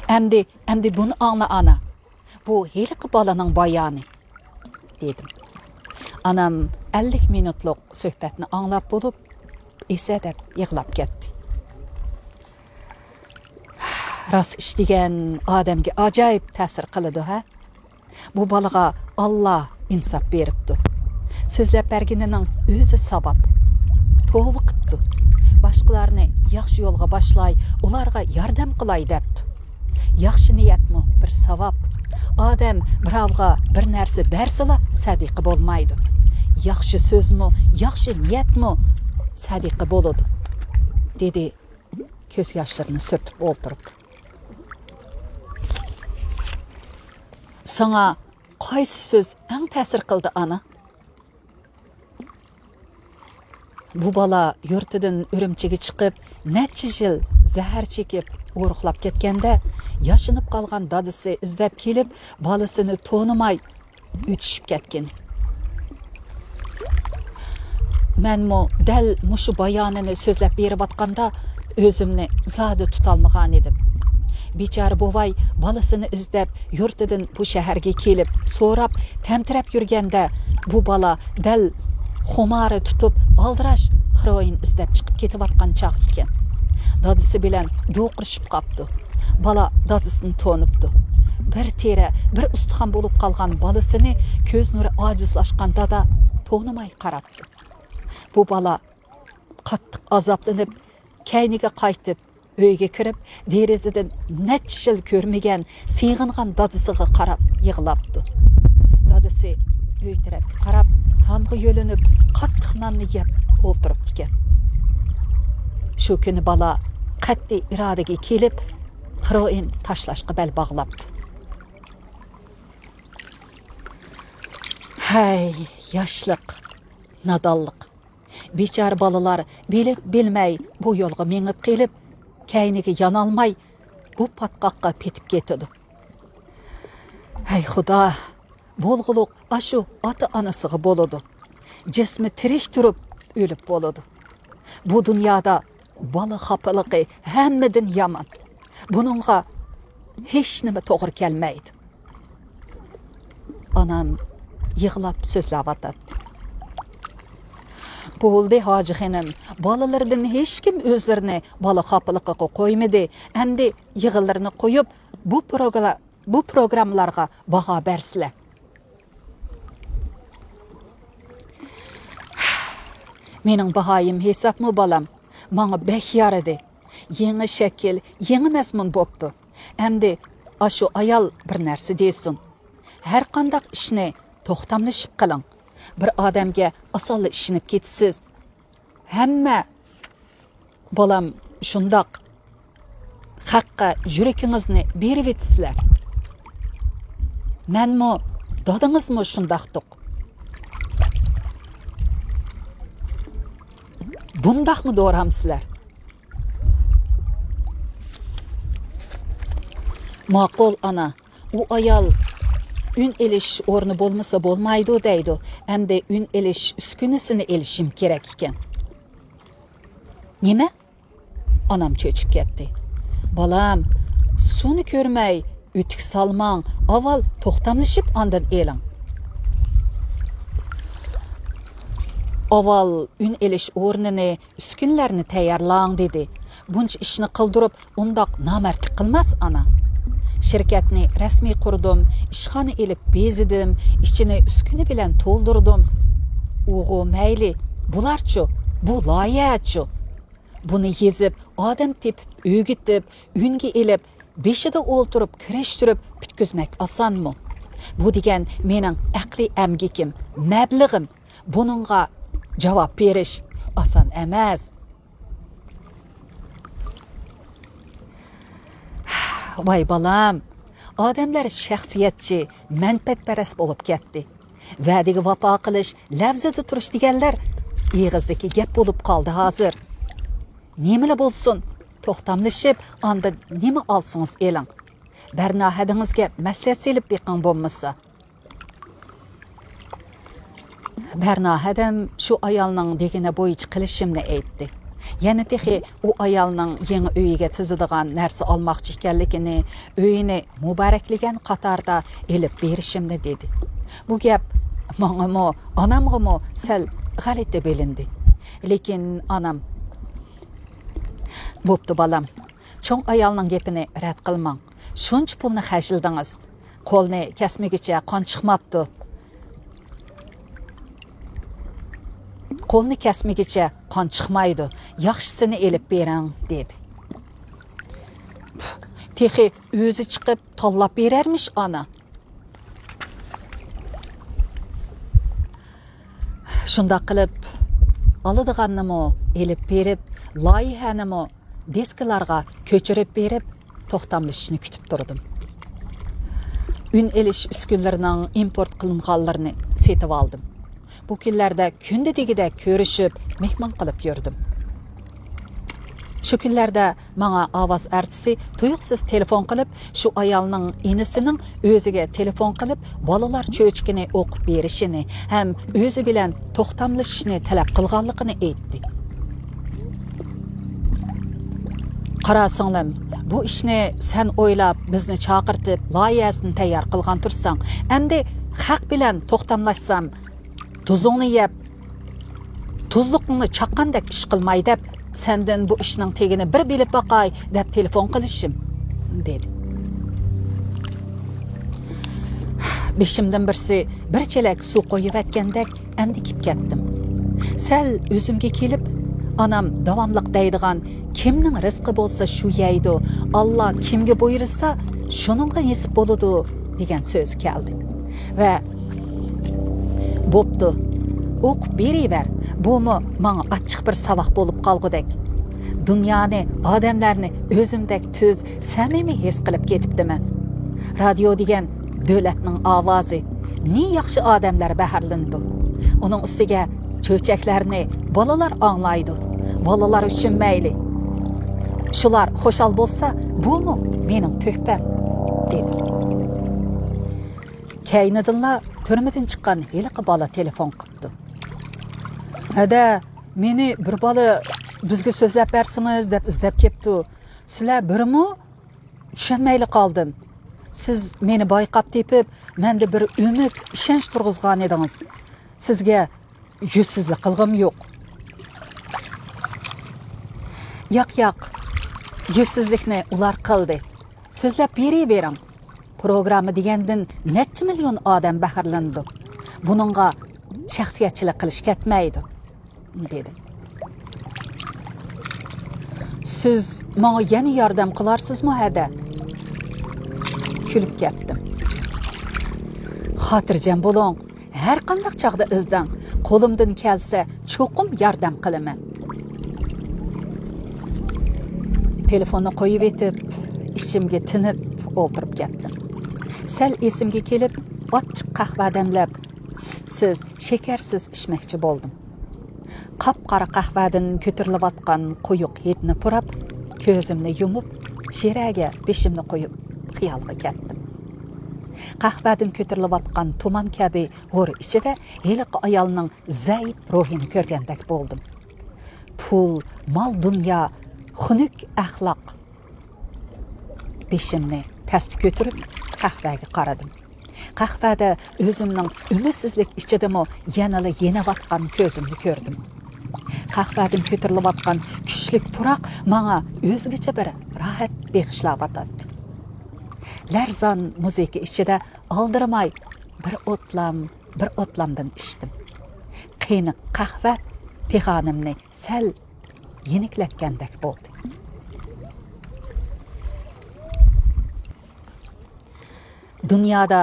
ئەمدى، ئەمدى بۇنى ئاڭلا، ئانا. بۇ ھېلىقى بالىنىڭ بايانى، دېدىم. ئانام ئەللىك مىنۇتلۇق سۆھبەتنى ئاڭلاپ بولۇپ، ئېسەدەپ يىغلاپ كەتتى. راست ئىش دېگەن ئادەمگە ئاجايىپ تەسىر قىلىدۇ، ھە؟ بۇ بالىغا ئاللا ئىنساپ بېرىپتۇ. سۆزلەپ بەرگىنىنىڭ ئۆزى ساۋاب. توۋا قىپتۇ. باشقىلارنى ياخشى يولغا باشلاي، ئۇلارغا ياردەم قىلاي دەپتۇ. ياخشى نىيەتمۇ بىر ساۋاب. ئادەم بىراۋغا بىر نەرسە بەرسىلا سەدىقە بولمايدۇ. ياخشى سۆزمۇ، ياخشى نىيەتمۇ سەدىقە بولىدۇ، دېدى كۆز ياشلىرىنى سۈرتۈپ ئولتۇرۇپ. ساڭا قايسى سۆز ئەڭ تەسىر قىلدى، ئانا؟ بۇ بالا يۇرتىدىن ئۈرۈمچىگە چىقىپ، نەچچە يىل زەھەر چېكىپ، ئورۇقلاپ كەتكەندە، ياشىنىپ قالغان دادىسى ئىزدەپ كېلىپ، بالىسىنى تونۇماي ئۆتۈشۈپ كەتكىنى. مەنمۇ دەل مۇشۇ بايانىنى سۆزلەپ بېرىۋاتقاندا، ئۆزۈمنى زادى تۇتالمىغانىدىم. بىچارە بوۋاي بالىسىنى ئىزدەپ يۇرتىدىن بۇ شەھەرگە كېلىپ سوراپ، تەمتىرەپ يۈرگەندە، بۇ بالا دەل خۇمارى تۇتۇپ، ئالدىراش خىروئىن ئىزدەپ چىقىپ كېتىۋاتقان چاغ ئىكەن. دادىسى بىلەن دوقۇرۇشۇپ قاپتۇ. بالا دادىسىنى تونۇپتۇ. بىر تېرە، بىر ئۇستىخان بولۇپ قالغان بالىسىنى كۆز نۇرى ئاجىزلاشقان دادا تونۇماي قاراپتۇ. بۇ بالا قاتتىق ئازابلىنىپ، كەينىگە قايتىپ، ئۆيگە كىرىپ، دېرىزىدىن نەچچە يىل كۆرمىگەن، سېغىنغان دادىسىغا قاراپ يىغلاپتۇ. دادىسى ئۆي تەرەپكە قاراپ، تامغا يۆلىنىپ، قاتتىق ناننى يەپ ئولتۇرۇپتىكەن. شۇ كۈنى بالا قەتئىي ئىرادىگە كېلىپ، خىروئىن تاشلاشقا بەل باغلاپتۇ. ھەي، ياشلىق، نادانلىق! بىچارە بالىلار بىلىپ بىلمەي بۇ يولغا مېڭىپ قېلىپ، كەينىگە يانالماي، بۇ پاتقاققا پېتىپ كېتىدۇ. ھەي خۇدا، بولغۇلۇق ئاشۇ ئاتا-ئانىسىغا بولىدۇ. جىسمى تىرىك تۇرۇپ ئۆلۈپ بولىدۇ. بۇ دۇنيادا بالا خاپىلىقى ھەممىدىن يامان. بۇنىڭغا ھېچنېمە توغرا كەلمەيدۇ. ئانام يىغلاپ سۆزلەۋاتاتتى. بولدى، ھاجى خېنىم، بالىلىرىدىن ھېچكىم ئۆزلىرىنى بالا خاپىلىقىغا قويمىدى. ئەمدى يىغىنلىرىنى قويۇپ، بۇ پروگرا-، بۇ پروگراممىلارغا باھا بەرسىلە. مېنىڭ باھايىم ھېسابمۇ، بالام؟ ماڭا بەك يارىدى. يېڭى شەكىل، يېڭى مەزمۇن بوپتۇ. ئەمدى ئاشۇ ئايال بىر نەرسە دېسۇن. ھەر قانداق ئىشنى توختاملىشىپ قىلىڭ. بىر ئادەمگە ئاسانلا ئىشىنىپ كېتىسىز. ھەممە، بالام، شۇنداق. خەققە يۈرىكىڭىزنى بېرىۋېتىسىلەر. مەنمۇ، دادىڭىزمۇ شۇنداقتۇق. بۇنداقمۇ دورامسىلەر؟ ماقۇل، ئانا. ئۇ ئايال ئۈن ئېلىش ئورنى بولمىسا بولمايدۇ دەيدۇ. ئەمدى ئۈن ئېلىش ئۈسكۈنىسىنى ئېلىشىم كېرەك ئىكەن. نېمە؟ ئانام چۆچۈپ كەتتى. بالام، سۇنى كۆرمەي، ئۆتۈك سالماڭ، ئاۋۋال توختاملىشىپ ئاندىن ئېلىڭ. ئاۋۋال ئۈن ئېلىش ئورنىنى، ئۈسكۈنىلەرنى تەييارلاڭ، دېدى. بۇنچە ئىشنى قىلدۇرۇپ، ئۇنداق نامەردلىك قىلماس، ئانا. شىركەتنى رەسمىي قۇردۇم، ئىشخانا ئېلىپ بېزىدىم، ئىچىنى ئۈسكۈنە بىلەن تولدۇردۇم. ئۇغۇ مەيلى، بۇلارچۇ؟ بۇ لايىھەچۇ؟ بۇنى يېزىپ، ئادەم تېپىپ، ئۆگىتىپ، ئۈنگە ئېلىپ، بېشىدا ئولتۇرۇپ كىرىشتۈرۈپ پۈتكۈزمەك ئاسانمۇ؟ بۇ دېگەن مېنىڭ ئەقلىي ئەمگىكىم، مەبلىغىم. بۇنىڭغا جاۋاب بېرىش ئاسان ئەمەس. ۋاي بالام، ئادەملەر شەخسىيەتچى، مەنپەئەتپەرەس بولۇپ كەتتى. ۋەدىگە ۋاپا قىلىش، لەۋزىدە تۇرۇش دېگەنلەر ئېغىزدىكى گەپ بولۇپ قالدى ھازىر. نېمىلا بولسۇن، توختاملىشىپ، ئاندىن نېمە ئالسىڭىز ئېلىڭ. بەرنا ھەدىڭىزگە مەسلىھەت سېلىپ بېقىڭ بولمىسا. بەرنا ھەدەم شۇ ئايالنىڭ دېگىنى بويىچە قىلىشىمنى ئېيتتى. يەنە تېخى ئۇ ئايالنىڭ يېڭى ئۆيىگە تىزىدىغان نەرسە ئالماقچى ئىكەنلىكىنى، ئۆيىنى مۇبارەكلىگەن قاتاردا ئېلىپ بېرىشىمنى دېدى. بۇ گەپ ماڭىمۇ، ئانامغىمۇ سەل غەلىتە بىلىندى. لېكىن ئانام، «بوپتۇ، بالام، چوڭ ئايالنىڭ گېپىنى رەت قىلماڭ. شۇنچە پۇلنى خەجلىدىڭىز. قولنى كەسمىگۈچە قان چىقماپتۇ. قولنى كەسمىگۈچە قان چىقمايدۇ. ياخشىسىنى ئېلىپ بېرىڭ» دېدى. تېخى ئۆزى چىقىپ تاللاپ بېرەرمىش ئانا. شۇنداق قىلىپ، ئالىدىغاننىمۇ ئېلىپ بېرىپ، لايىھەنىمۇ دىسكىلارغا كۆچۈرۈپ بېرىپ، توختاملىشىشنى كۈتۈپ تۇردۇم. ئۈن ئېلىش ئۈسكۈنىلىرىنىڭ ئىمپورت قىلىنغانلىرىنى سېتىۋالدىم. بۇ كۈنلەردە كۈندە دېگۈدەك كۆرۈشۈپ، مېھمان قىلىپ يۈردۈم. شۇ كۈنلەردە ماڭا ئاۋاز ئارتىسى تۇيۇقسىز تېلېفون قىلىپ، شۇ ئايالنىڭ ئىنىسىنىڭ ئۆزىگە تېلېفون قىلىپ، بالىلار چۆچىكىنى ئوقۇپ بېرىشىنى ھەم ئۆزى بىلەن توختاملىشىشنى تەلەپ قىلغانلىقىنى ئېيتتى. «قارا سىڭلىم، بۇ ئىشنى سەن ئويلاپ، بىزنى چاقىرتىپ، لايىھەسىنى تەييار قىلغان تۇرساڭ، ئەمدى خەق بىلەن توختاملاشسام، تۇزۇڭنى يەپ، تۇزلۇقۇڭنى چاققاندەك ئىش قىلماي دەپ، سەندىن بۇ ئىشنىڭ تېگىنى بىر بىلىپ باقاي دەپ تېلېفون قىلىشىم» دېدى. بېشىمدىن بىرسى بىر چېلەك سۇ قويۇۋەتكەندەك ئەندىكىپ كەتتىم. سەل ئۆزۈمگە كېلىپ، ئانام داۋاملىق دەيدىغان «كىمنىڭ رىزقى بولسا شۇ يەيدۇ، ئاللا كىمگە بۇيرۇسا شۇنىڭغا نېسىپ بولىدۇ» دېگەن سۆز كەلدى. ۋە «بوپتۇ، ئوقۇپ بېرىۋەر، بۇمۇ ماڭا ئاچچىق بىر ساۋاق بولۇپ قالغۇدەك. دۇنيانى، ئادەملەرنى ئۆزۈمدەك تۈز، سەمىمىي ھېس قىلىپ كېتىپتىمەن. رادىيو دېگەن دۆلەتنىڭ ئاۋازى، نى ياخشى ئادەملەر بەھرىلىنىدۇ. ئۇنىڭ ئۈستىگە چۆچەكلەرنى بالىلار ئاڭلايدۇ. بالىلار ئۈچۈن مەيلى. شۇلار خۇشال بولسا، بۇمۇ مېنىڭ تۆھپەم» دېدى. كەينىدىنلا تۈرمىدىن چىققان ھېلىقى بالا تېلېفون قىپتۇ. «ھەدە، مېنى بىر بالا بىزگە سۆزلەپ بەرسىڭىز دەپ ئىزدەپ كەپتۇ. سىلەر بىرمۇ؟ چۈشەنمەيلا قالدىم. سىز مېنى بايقاپ تېپىپ، مەندە بىر ئۈمىد، ئىشەنچ تۇرغۇزغان ئىدىڭىز. سىزگە يۈزسىزلىك قىلغۇم يوق.» «ياق، ياق، يۈزسىزلىكنى ئۇلار قىلدى. سۆزلەپ بېرىۋېرىڭ. پروگرامما دېگەندىن نەچچە مىليون ئادەم بەھرىلىنىدۇ. بۇنىڭغا شەخسىيەتچىلىك قىلىش كەتمەيدۇ» دېدىم. «سىز ماڭا يەنە ياردەم قىلارسىزمۇ ھەدە؟» كۈلۈپ كەتتىم. «خاتىرجەم بولۇڭ، ھەر قانداق چاغدا ئىزدەڭ، قولۇمدىن كەلسە چوقۇم ياردەم قىلىمەن.» تېلېفوننى قويۇۋېتىپ، ئىچىمگە تىنىپ ئولتۇرۇپ كەتتىم. سەل ئېسىمگە كېلىپ، ئاچچىق قەھۋە دەملەپ، سۈتسىز، شېكەرسىز ئىچمەكچى بولدۇم. قاپقارا قەھۋەدىن كۆتۈرۈلۈۋاتقان قويۇق ھىدنى پۇراپ، كۆزۈمنى يۇمۇپ، شىرەگە بېشىمنى قويۇپ، خىيالغا كەتتىم. قەھۋەدىن كۆتۈرۈلۈۋاتقان تۇمان كەبى ھور ئىچىدە ھېلىقى ئايالنىڭ زەئىپ روھىنى كۆرگەندەك بولدۇم. پۇل، مال-دۇنيا، خۇنۈك ئەخلاق بېشىمنى پەستە كۆتۈرۈپ، قەھۋەگە قارىدىم. قەھۋەدە ئۆزۈمنىڭ ئۈمىدسىزلىك ئىچىدىمۇ يەنىلا يېنىۋاتقان كۆزۈمنى كۆردۈم. قەھۋەدىن كۆتۈرۈلۈۋاتقان كۈچلۈك پۇراق ماڭا ئۆزگىچە بىر راھەت بېغىشلاۋاتاتتى. لەرزان مۇزىكا ئىچىدە ئالدىرىماي بىر ئوتلام، بىر ئوتلامدىن ئىچتىم. قېنىق قەھۋە پىغانىمنى سەل يېنىكلەتكەندەك بولدى. دۇنيادا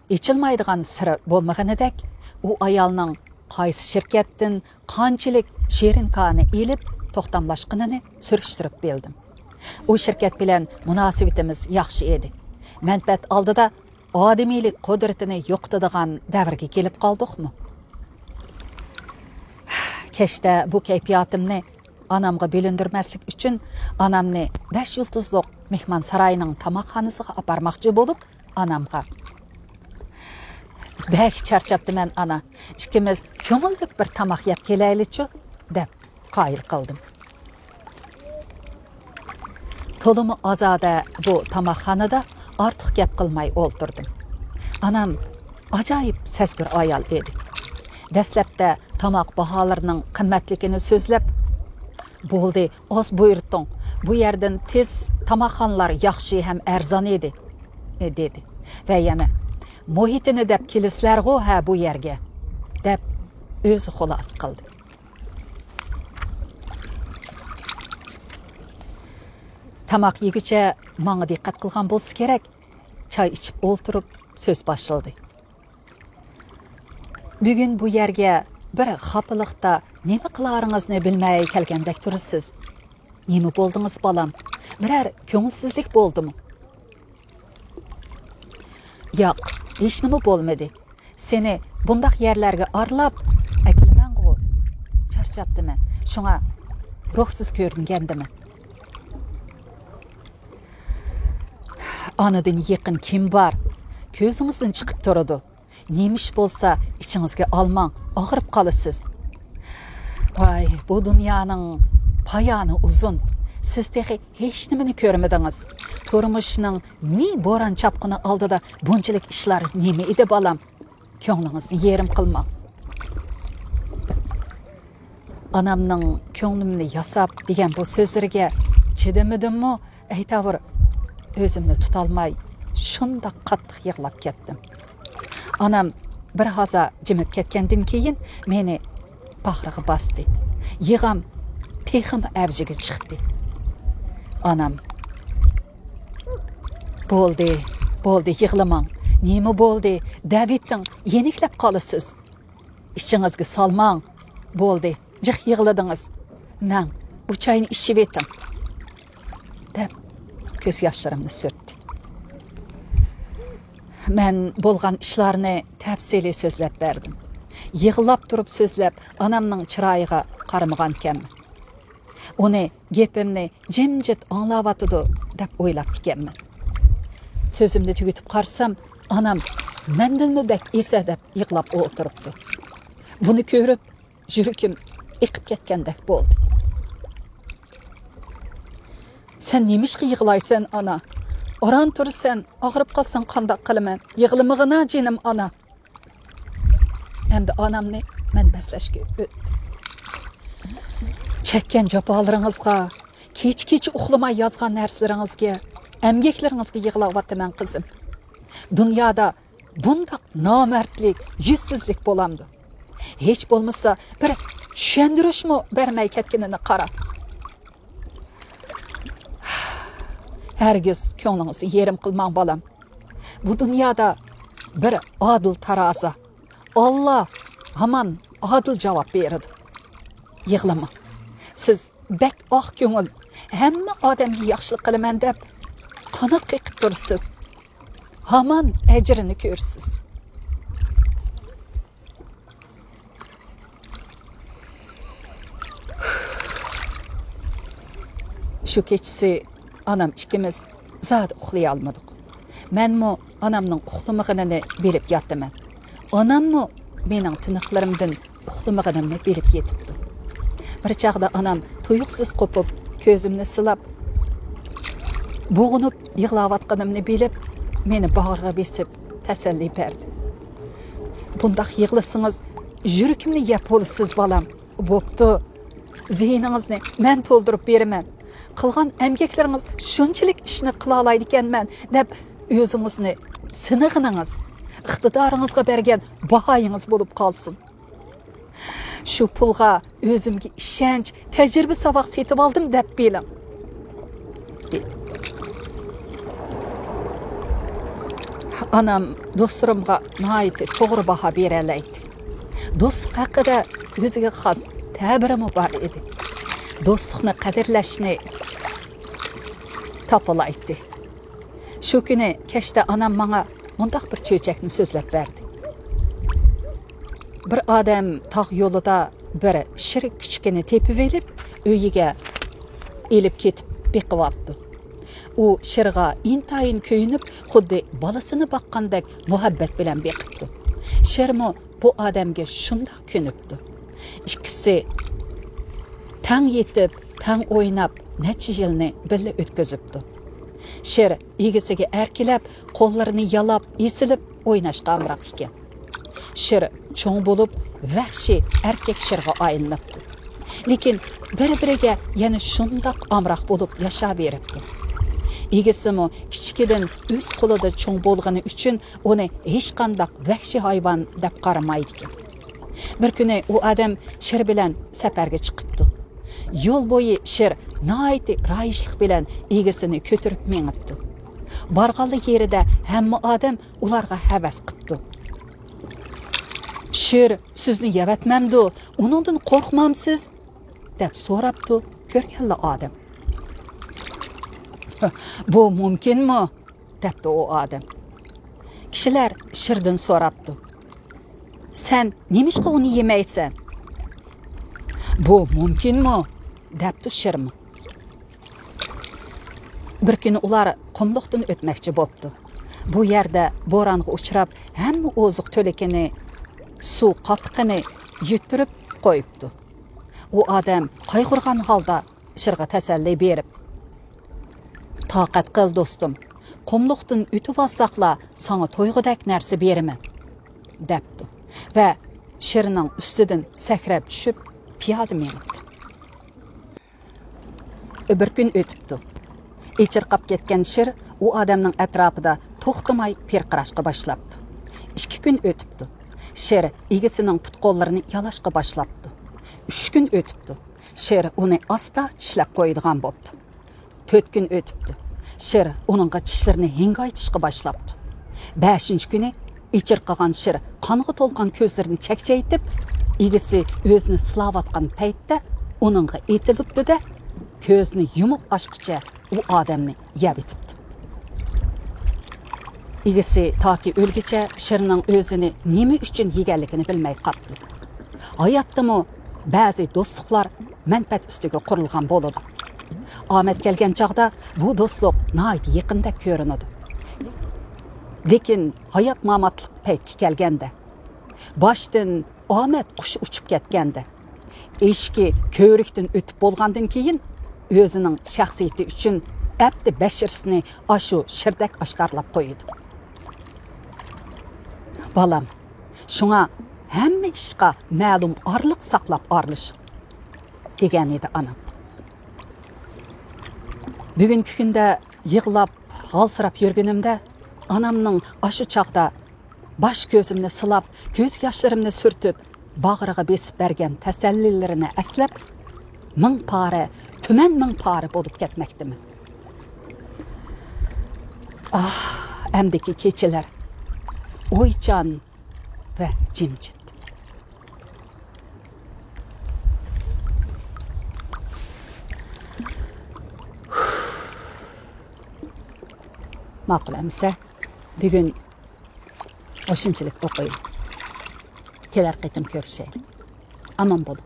ئېچىلمايدىغان سىرى بولمىغىنىدەك، ئۇ ئايالنىڭ قايسى شىركەتتىن قانچىلىك شېرىنكانى ئېلىپ توختاملاشقىنىنى سۈرۈشتۈرۈپ بىلدىم. ئۇ شىركەت بىلەن مۇناسىۋىتىمىز ياخشى ئىدى. مەنپەئەت ئالدىدا ئادىمىيلىك قۇدرىتىنى يوقىتىدىغان دەۋرگە كېلىپ قالدۇقمۇ؟ كەچتە بۇ كەيپىياتىمنى ئانامغا بىلىندۈرمەسلىك ئۈچۈن، ئانامنى بەش يۇلتۇزلۇق مېھمانساراينىڭ تاماقخانىسىغا ئاپارماقچى بولۇپ، ئانامغا، «بەك چارچاپتىمەن، ئانا. ئىككىمىز كۆڭۈللۈك بىر تاماق يەپ كېلەيلىچۇ؟» دەپ قايىل قىلدىم. تولىمۇ ئازادە بۇ تاماقخانىدا ئارتۇق گەپ قىلماي ئولتۇردۇم. ئانام ئاجايىپ سەزگۈر ئايال ئىدى. دەسلەپتە تاماق باھالىرىنىڭ قىممەتلىكىنى سۆزلەپ، «بولدى، ئاز بۇيرۇتۇڭ. بۇ يەردىن تېز تاماقخانىلار ياخشى ھەم ئەرزان ئىدى»، دېدى. ۋە يەنە، «مۇھىتىنى دەپ كېلىسىلەرغۇ ھە بۇ يەرگە؟» دەپ ئۆزى خۇلاسە قىلدى. تاماق يېگۈچە ماڭا دىققەت قىلغان بولسا كېرەك، چاي ئىچىپ ئولتۇرۇپ سۆز باشلىدى. بۈگۈن بۇ يەرگە بىر خاپىلىقتا نېمە قىلارىڭىزنى بىلمەي كەلگەندەك تۇرىسىز. نېمە بولدىڭىز، بالام؟ بىرەر كۆڭۈلسىزلىك بولدىمۇ؟ ياق، ھېچنېمە بولمىدى. سېنى بۇنداق يەرلەرگە ئارىلاپ ئەكېلىمەنغۇ؟ چارچاپتىمەن. شۇڭا روھسىز كۆرۈنگەندىمەن. ئانىدىن يېقىن كىم بار؟ كۆزىڭىزدىن چىقىپ تۇرىدۇ. نېمە ئىش بولسا ئىچىڭىزگە ئالماڭ، ئاغرىپ قالىسىز. ۋاي، بۇ دۇنيانىڭ پايانى ئۇزۇن. سىز تېخى ھېچنېمىنى كۆرمىدىڭىز. تۇرمۇشنىڭ نى بوران چاپقۇنى ئالدىدا بۇنچىلىك ئىشلار نېمە ئىدى، بالام؟ كۆڭلىڭىزنى يېرىم قىلماڭ. ئانامنىڭ كۆڭلۈمنى ياساپ دېگەن بۇ سۆزلىرىگە چىدىمىدىممۇ، ئەيتاۋۇر، ئۆزۈمنى تۇتالماي، شۇنداق قاتتىق يىغلاپ كەتتىم. ئانام بىر ھازا جىمىپ كەتكەندىن كېيىن، مېنى باغرىغا باستى. يىغام تېخىمۇ ئەۋجىگە چىقتى. ئانام، «بولدى، بولدى، يىغلىماڭ. نېمە بولدى؟ دەۋېتىڭ، يېنىكلەپ قالىسىز. ئىچىڭىزگە سالماڭ. بولدى، جىق يىغلىدىڭىز. مەڭ، بۇ چاينى ئىچىۋېتىڭ.» دەپ، كۆز ياشلىرىمنى سۈرتتى. مەن بولغان ئىشلارنى تەپسىلىي سۆزلەپ بەردىم. يىغلاپ تۇرۇپ سۆزلەپ، ئانامنىڭ چىرايىغا قارىمىغانىكەنمەن. ئۇنى گېپىمنى جىمجىت ئاڭلاۋاتىدۇ دەپ ئويلاپتىكەنمەن. سۆزۈمنى تۈگىتىپ قارىسام، ئانام مەندىنمۇ بەك ئېسە دەپ يىغلاپ ئولتۇرۇپتۇ. بۇنى كۆرۈپ، يۈرىكىم ئېقىپ كەتكەندەك بولدى. «سەن نېمىشقا يىغلايسەن، ئانا؟ ئاران تۇرىسەن، ئاغرىپ قالساڭ قانداق قىلىمەن؟ يىغلىمىغىنا، جېنىم ئانا.» ئەمدى ئانامنى مەن بەسلەشكە ئۆتتۈم. چەككەن جاپالىرىڭىزغا، كېچە-كېچە ئۇخلىماي يازغان نەرسىلىرىڭىزگە، ئەمگەكلىرىڭىزگە يىغلاۋاتىمەن، قىزىم. دۇنيادا بۇنداق نامەردلىك، يۈزسىزلىك بولامدۇ؟ ھېچ بولمىسا بىر چۈشەندۈرۈشمۇ بەرمەي كەتكىنىنى قارا. ھەرگىز كۆڭلىڭىزنى يېرىم قىلماڭ، بالام. بۇ دۇنيادا بىر ئادىل تارازا، ئاللا ھامان ئادىل جاۋاب بېرىدۇ. يىغلىماڭ. سىز بەك ئاق كۆڭۈل، ھەممە ئادەمگە ياخشىلىق قىلىمەن دەپ قانات قېقىپ تۇرىسىز. ھامان ئەجرىنى كۆرىسىز. شۇ كېچىسى ئانام ئىككىمىز زادى ئۇخلىيالمىدۇق. مەنمۇ ئانامنىڭ ئۇخلىمىغىنىنى بىلىپ ياتىمەن. ئاناممۇ مېنىڭ تىنىقلىرىمدىن ئۇخلىمىغىنىمنى بىلىپ يېتىپتۇ. بىر چاغدا ئانام تۇيۇقسىز قوپۇپ، كۆزۈمنى سىلاپ، بوغۇنۇپ يىغلاۋاتقىنىمنى بىلىپ، مېنى باغرىغا بېسىپ تەسەللى بەردى. بۇنداق يىغلىسىڭىز، يۈرىكىمنى يەپ بولىسىز، بالام. بوپتۇ، زېھنىڭىزنى مەن تولدۇرۇپ بېرىمەن. قىلغان ئەمگەكلىرىڭىز شۇنچىلىك ئىشنى قىلالايدىكەنمەن دەپ ئۆزىڭىزنى سىنىغىنىڭىز ئىقتىدارىڭىزغا بەرگەن باھايىڭىز بولۇپ قالسۇن. شۇ پۇلغا ئۆزۈمگە ئىشەنچ، تەجرىبە ساۋاق سېتىۋالدىم دەپ بىلىڭ، دېدى. ئانام دوستلىرىمغا ناھايىتى توغرا باھا بېرەلەيتتى. دوستلۇق ھەققىدە ئۆزىگە خاس تەبىرىمۇ بار ئىدى. دوستلۇقنى قەدىرلەشنى تاپىلايتتى. شۇ كۈنى كەچتە ئانام ماڭا مۇنداق بىر چۆچەكنى سۆزلەپ بەردى. بىر ئادەم تاغ يولىدا بىر شىر كۈچۈكىنى تېپىۋېلىپ، ئۆيىگە ئېلىپ كېتىپ بېقىۋاپتۇ. ئۇ شىرغا ئىنتايىن كۆيۈنۈپ، خۇددى بالىسىنى باققاندەك مۇھەببەت بىلەن بېقىپتۇ. شىرمۇ بۇ ئادەمگە شۇنداق كۆنۈپتۇ. ئىككىسى تەڭ يېتىپ، تەڭ ئويناپ، نەچچە يىلنى بىللە ئۆتكۈزۈپتۇ. شىر ئىگىسىگە ئەركىلەپ، قوللىرىنى يالاپ، ئېسىلىپ ئويناشقا ئامراق ئىكەن. شىر چوڭ بولۇپ، ۋەھشىي ئەركەك شىرغا ئايلىنىپتۇ. لېكىن بىر-بىرىگە يەنە شۇنداق ئامراق بولۇپ ياشاۋېرىپتۇ. ئىگىسىمۇ كىچىكىدىن ئۆز قولىدا چوڭ بولغىنى ئۈچۈن ئۇنى ھېچقانداق ۋەھشىي ھايۋان دەپ قارىمايدىكەن. بىر كۈنى ئۇ ئادەم شىر بىلەن سەپەرگە چىقىپتۇ. يول بويى شىر ناھايىتى رايىشلىق بىلەن ئىگىسىنى كۆتۈرۈپ مېڭىپتۇ. بارغانلا يېرىدە ھەممە ئادەم ئۇلارغا ھەۋەس قىپتۇ. «شىر سىزنى يەۋەتمەمدۇ؟ ئۇنىڭدىن قورقمامسىز؟» دەپ سوراپتۇ كۆرگەنلا ئادەم. «بۇ مۇمكىنمۇ؟» دەپتۇ ئۇ ئادەم. كىشىلەر شىردىن سوراپتۇ: «سەن نېمىشقا ئۇنى يېمەيسەن؟» «بۇ مۇمكىنمۇ؟» دەپتۇ شىرمۇ. بىر كۈنى ئۇلار قۇملۇقتىن ئۆتمەكچى بوپتۇ. بۇ يەردە بورانغا ئۇچراپ، ھەممە ئوزۇق تۈلۈكىنى، سۇ قاپىقىنى يىتتۈرۈپ قويۇپتۇ. ئۇ ئادەم قايغۇرغان ھالدا شىرغا تەسەللى بېرىپ: «تاقەت قىل، دوستۇم، قۇملۇقتىن ئۆتۈۋالساقلا، ساڭا تويغۇدەك نەرسە بېرىمەن» دەپتۇ ۋە شىرنىڭ ئۈستىدىن سەكرەپ چۈشۈپ، پىيادە مېڭىپتۇ. بىر كۈن ئۆتۈپتۇ. ئېچىرقاپ كەتكەن شىر ئۇ ئادەمنىڭ ئەتراپىدا توختىماي پىرقىراشقا باشلاپتۇ. ئىككى كۈن ئۆتۈپتۇ. شىر ئىگىسىنىڭ پۇت-قوللىرىنى يالاشقا باشلاپتۇ. ئۈچ كۈن ئۆتۈپتۇ. شىر ئۇنى ئاستا چىشلەپ قويىدىغان بوپتۇ. تۆت كۈن ئۆتۈپتۇ. شىر ئۇنىڭغا چىشلىرىنى ھىڭگايتىشقا باشلاپتۇ. بەشىنچى كۈنى ئېچىرقىغان شىر قانغا تولغان كۆزلىرىنى چەكچەيتىپ، ئىگىسى ئۆزىنى سىلاۋاتقان پەيتتە ئۇنىڭغا ئېتىلىپتۇ-دە، كۆزىنى يۇمۇپ ئاچقۇچە ئۇ ئادەمنى يەۋېتىپتۇ. ئىگىسى تاكى ئۆلگۈچە شىرنىڭ ئۆزىنى نېمە ئۈچۈن يېگەنلىكىنى بىلمەي قاپتۇ. ھاياتتىمۇ بەزى دوستلۇقلار مەنپەئەت ئۈستىگە قۇرۇلغان بولىدۇ. ئامەت كەلگەن چاغدا بۇ دوستلۇق ناھايىتى يېقىندەك كۆرۈنىدۇ. لېكىن ھايات-ماماتلىق پەيتكە كەلگەندە، باشتىن ئامەت قۇشى ئۇچۇپ كەتكەندە، ئېشىكى كۆۋرۈكتىن ئۆتۈپ بولغاندىن كېيىن، ئۆزىنىڭ شەخسىيىتى ئۈچۈن ئەپتى بەشىرىسىنى ئاشۇ شىردەك ئاشكارىلاپ قويىدۇ. بالام، شۇڭا ھەممە ئىشقا مەلۇم ئارىلىق ساقلاپ ئارىلىشىڭ، دېگەنىدى ئانام. بۈگۈنكى كۈندە يىغلاپ، ھالسىراپ يۈرگىنىمدە، ئانامنىڭ ئاشۇ چاغدا باش كۆزۈمنى سىلاپ، كۆز ياشلىرىمنى سۈرتۈپ، باغرىغا بېسىپ بەرگەن تەسەللىلىرىنى ئەسلەپ، مىڭ پارە، تۈمەن مىڭ پارە بولۇپ كەتمەكتىمەن. ئاھ، ئەمدىكى كېچىلەر ئويچان ۋە جىمجىت. ماقۇل ئەمىسە، بۈگۈن ئاشۇنچىلىك ئوقۇيلى. كېلەر قېتىم كۆرۈشەيلى. ئامان بولۇڭ.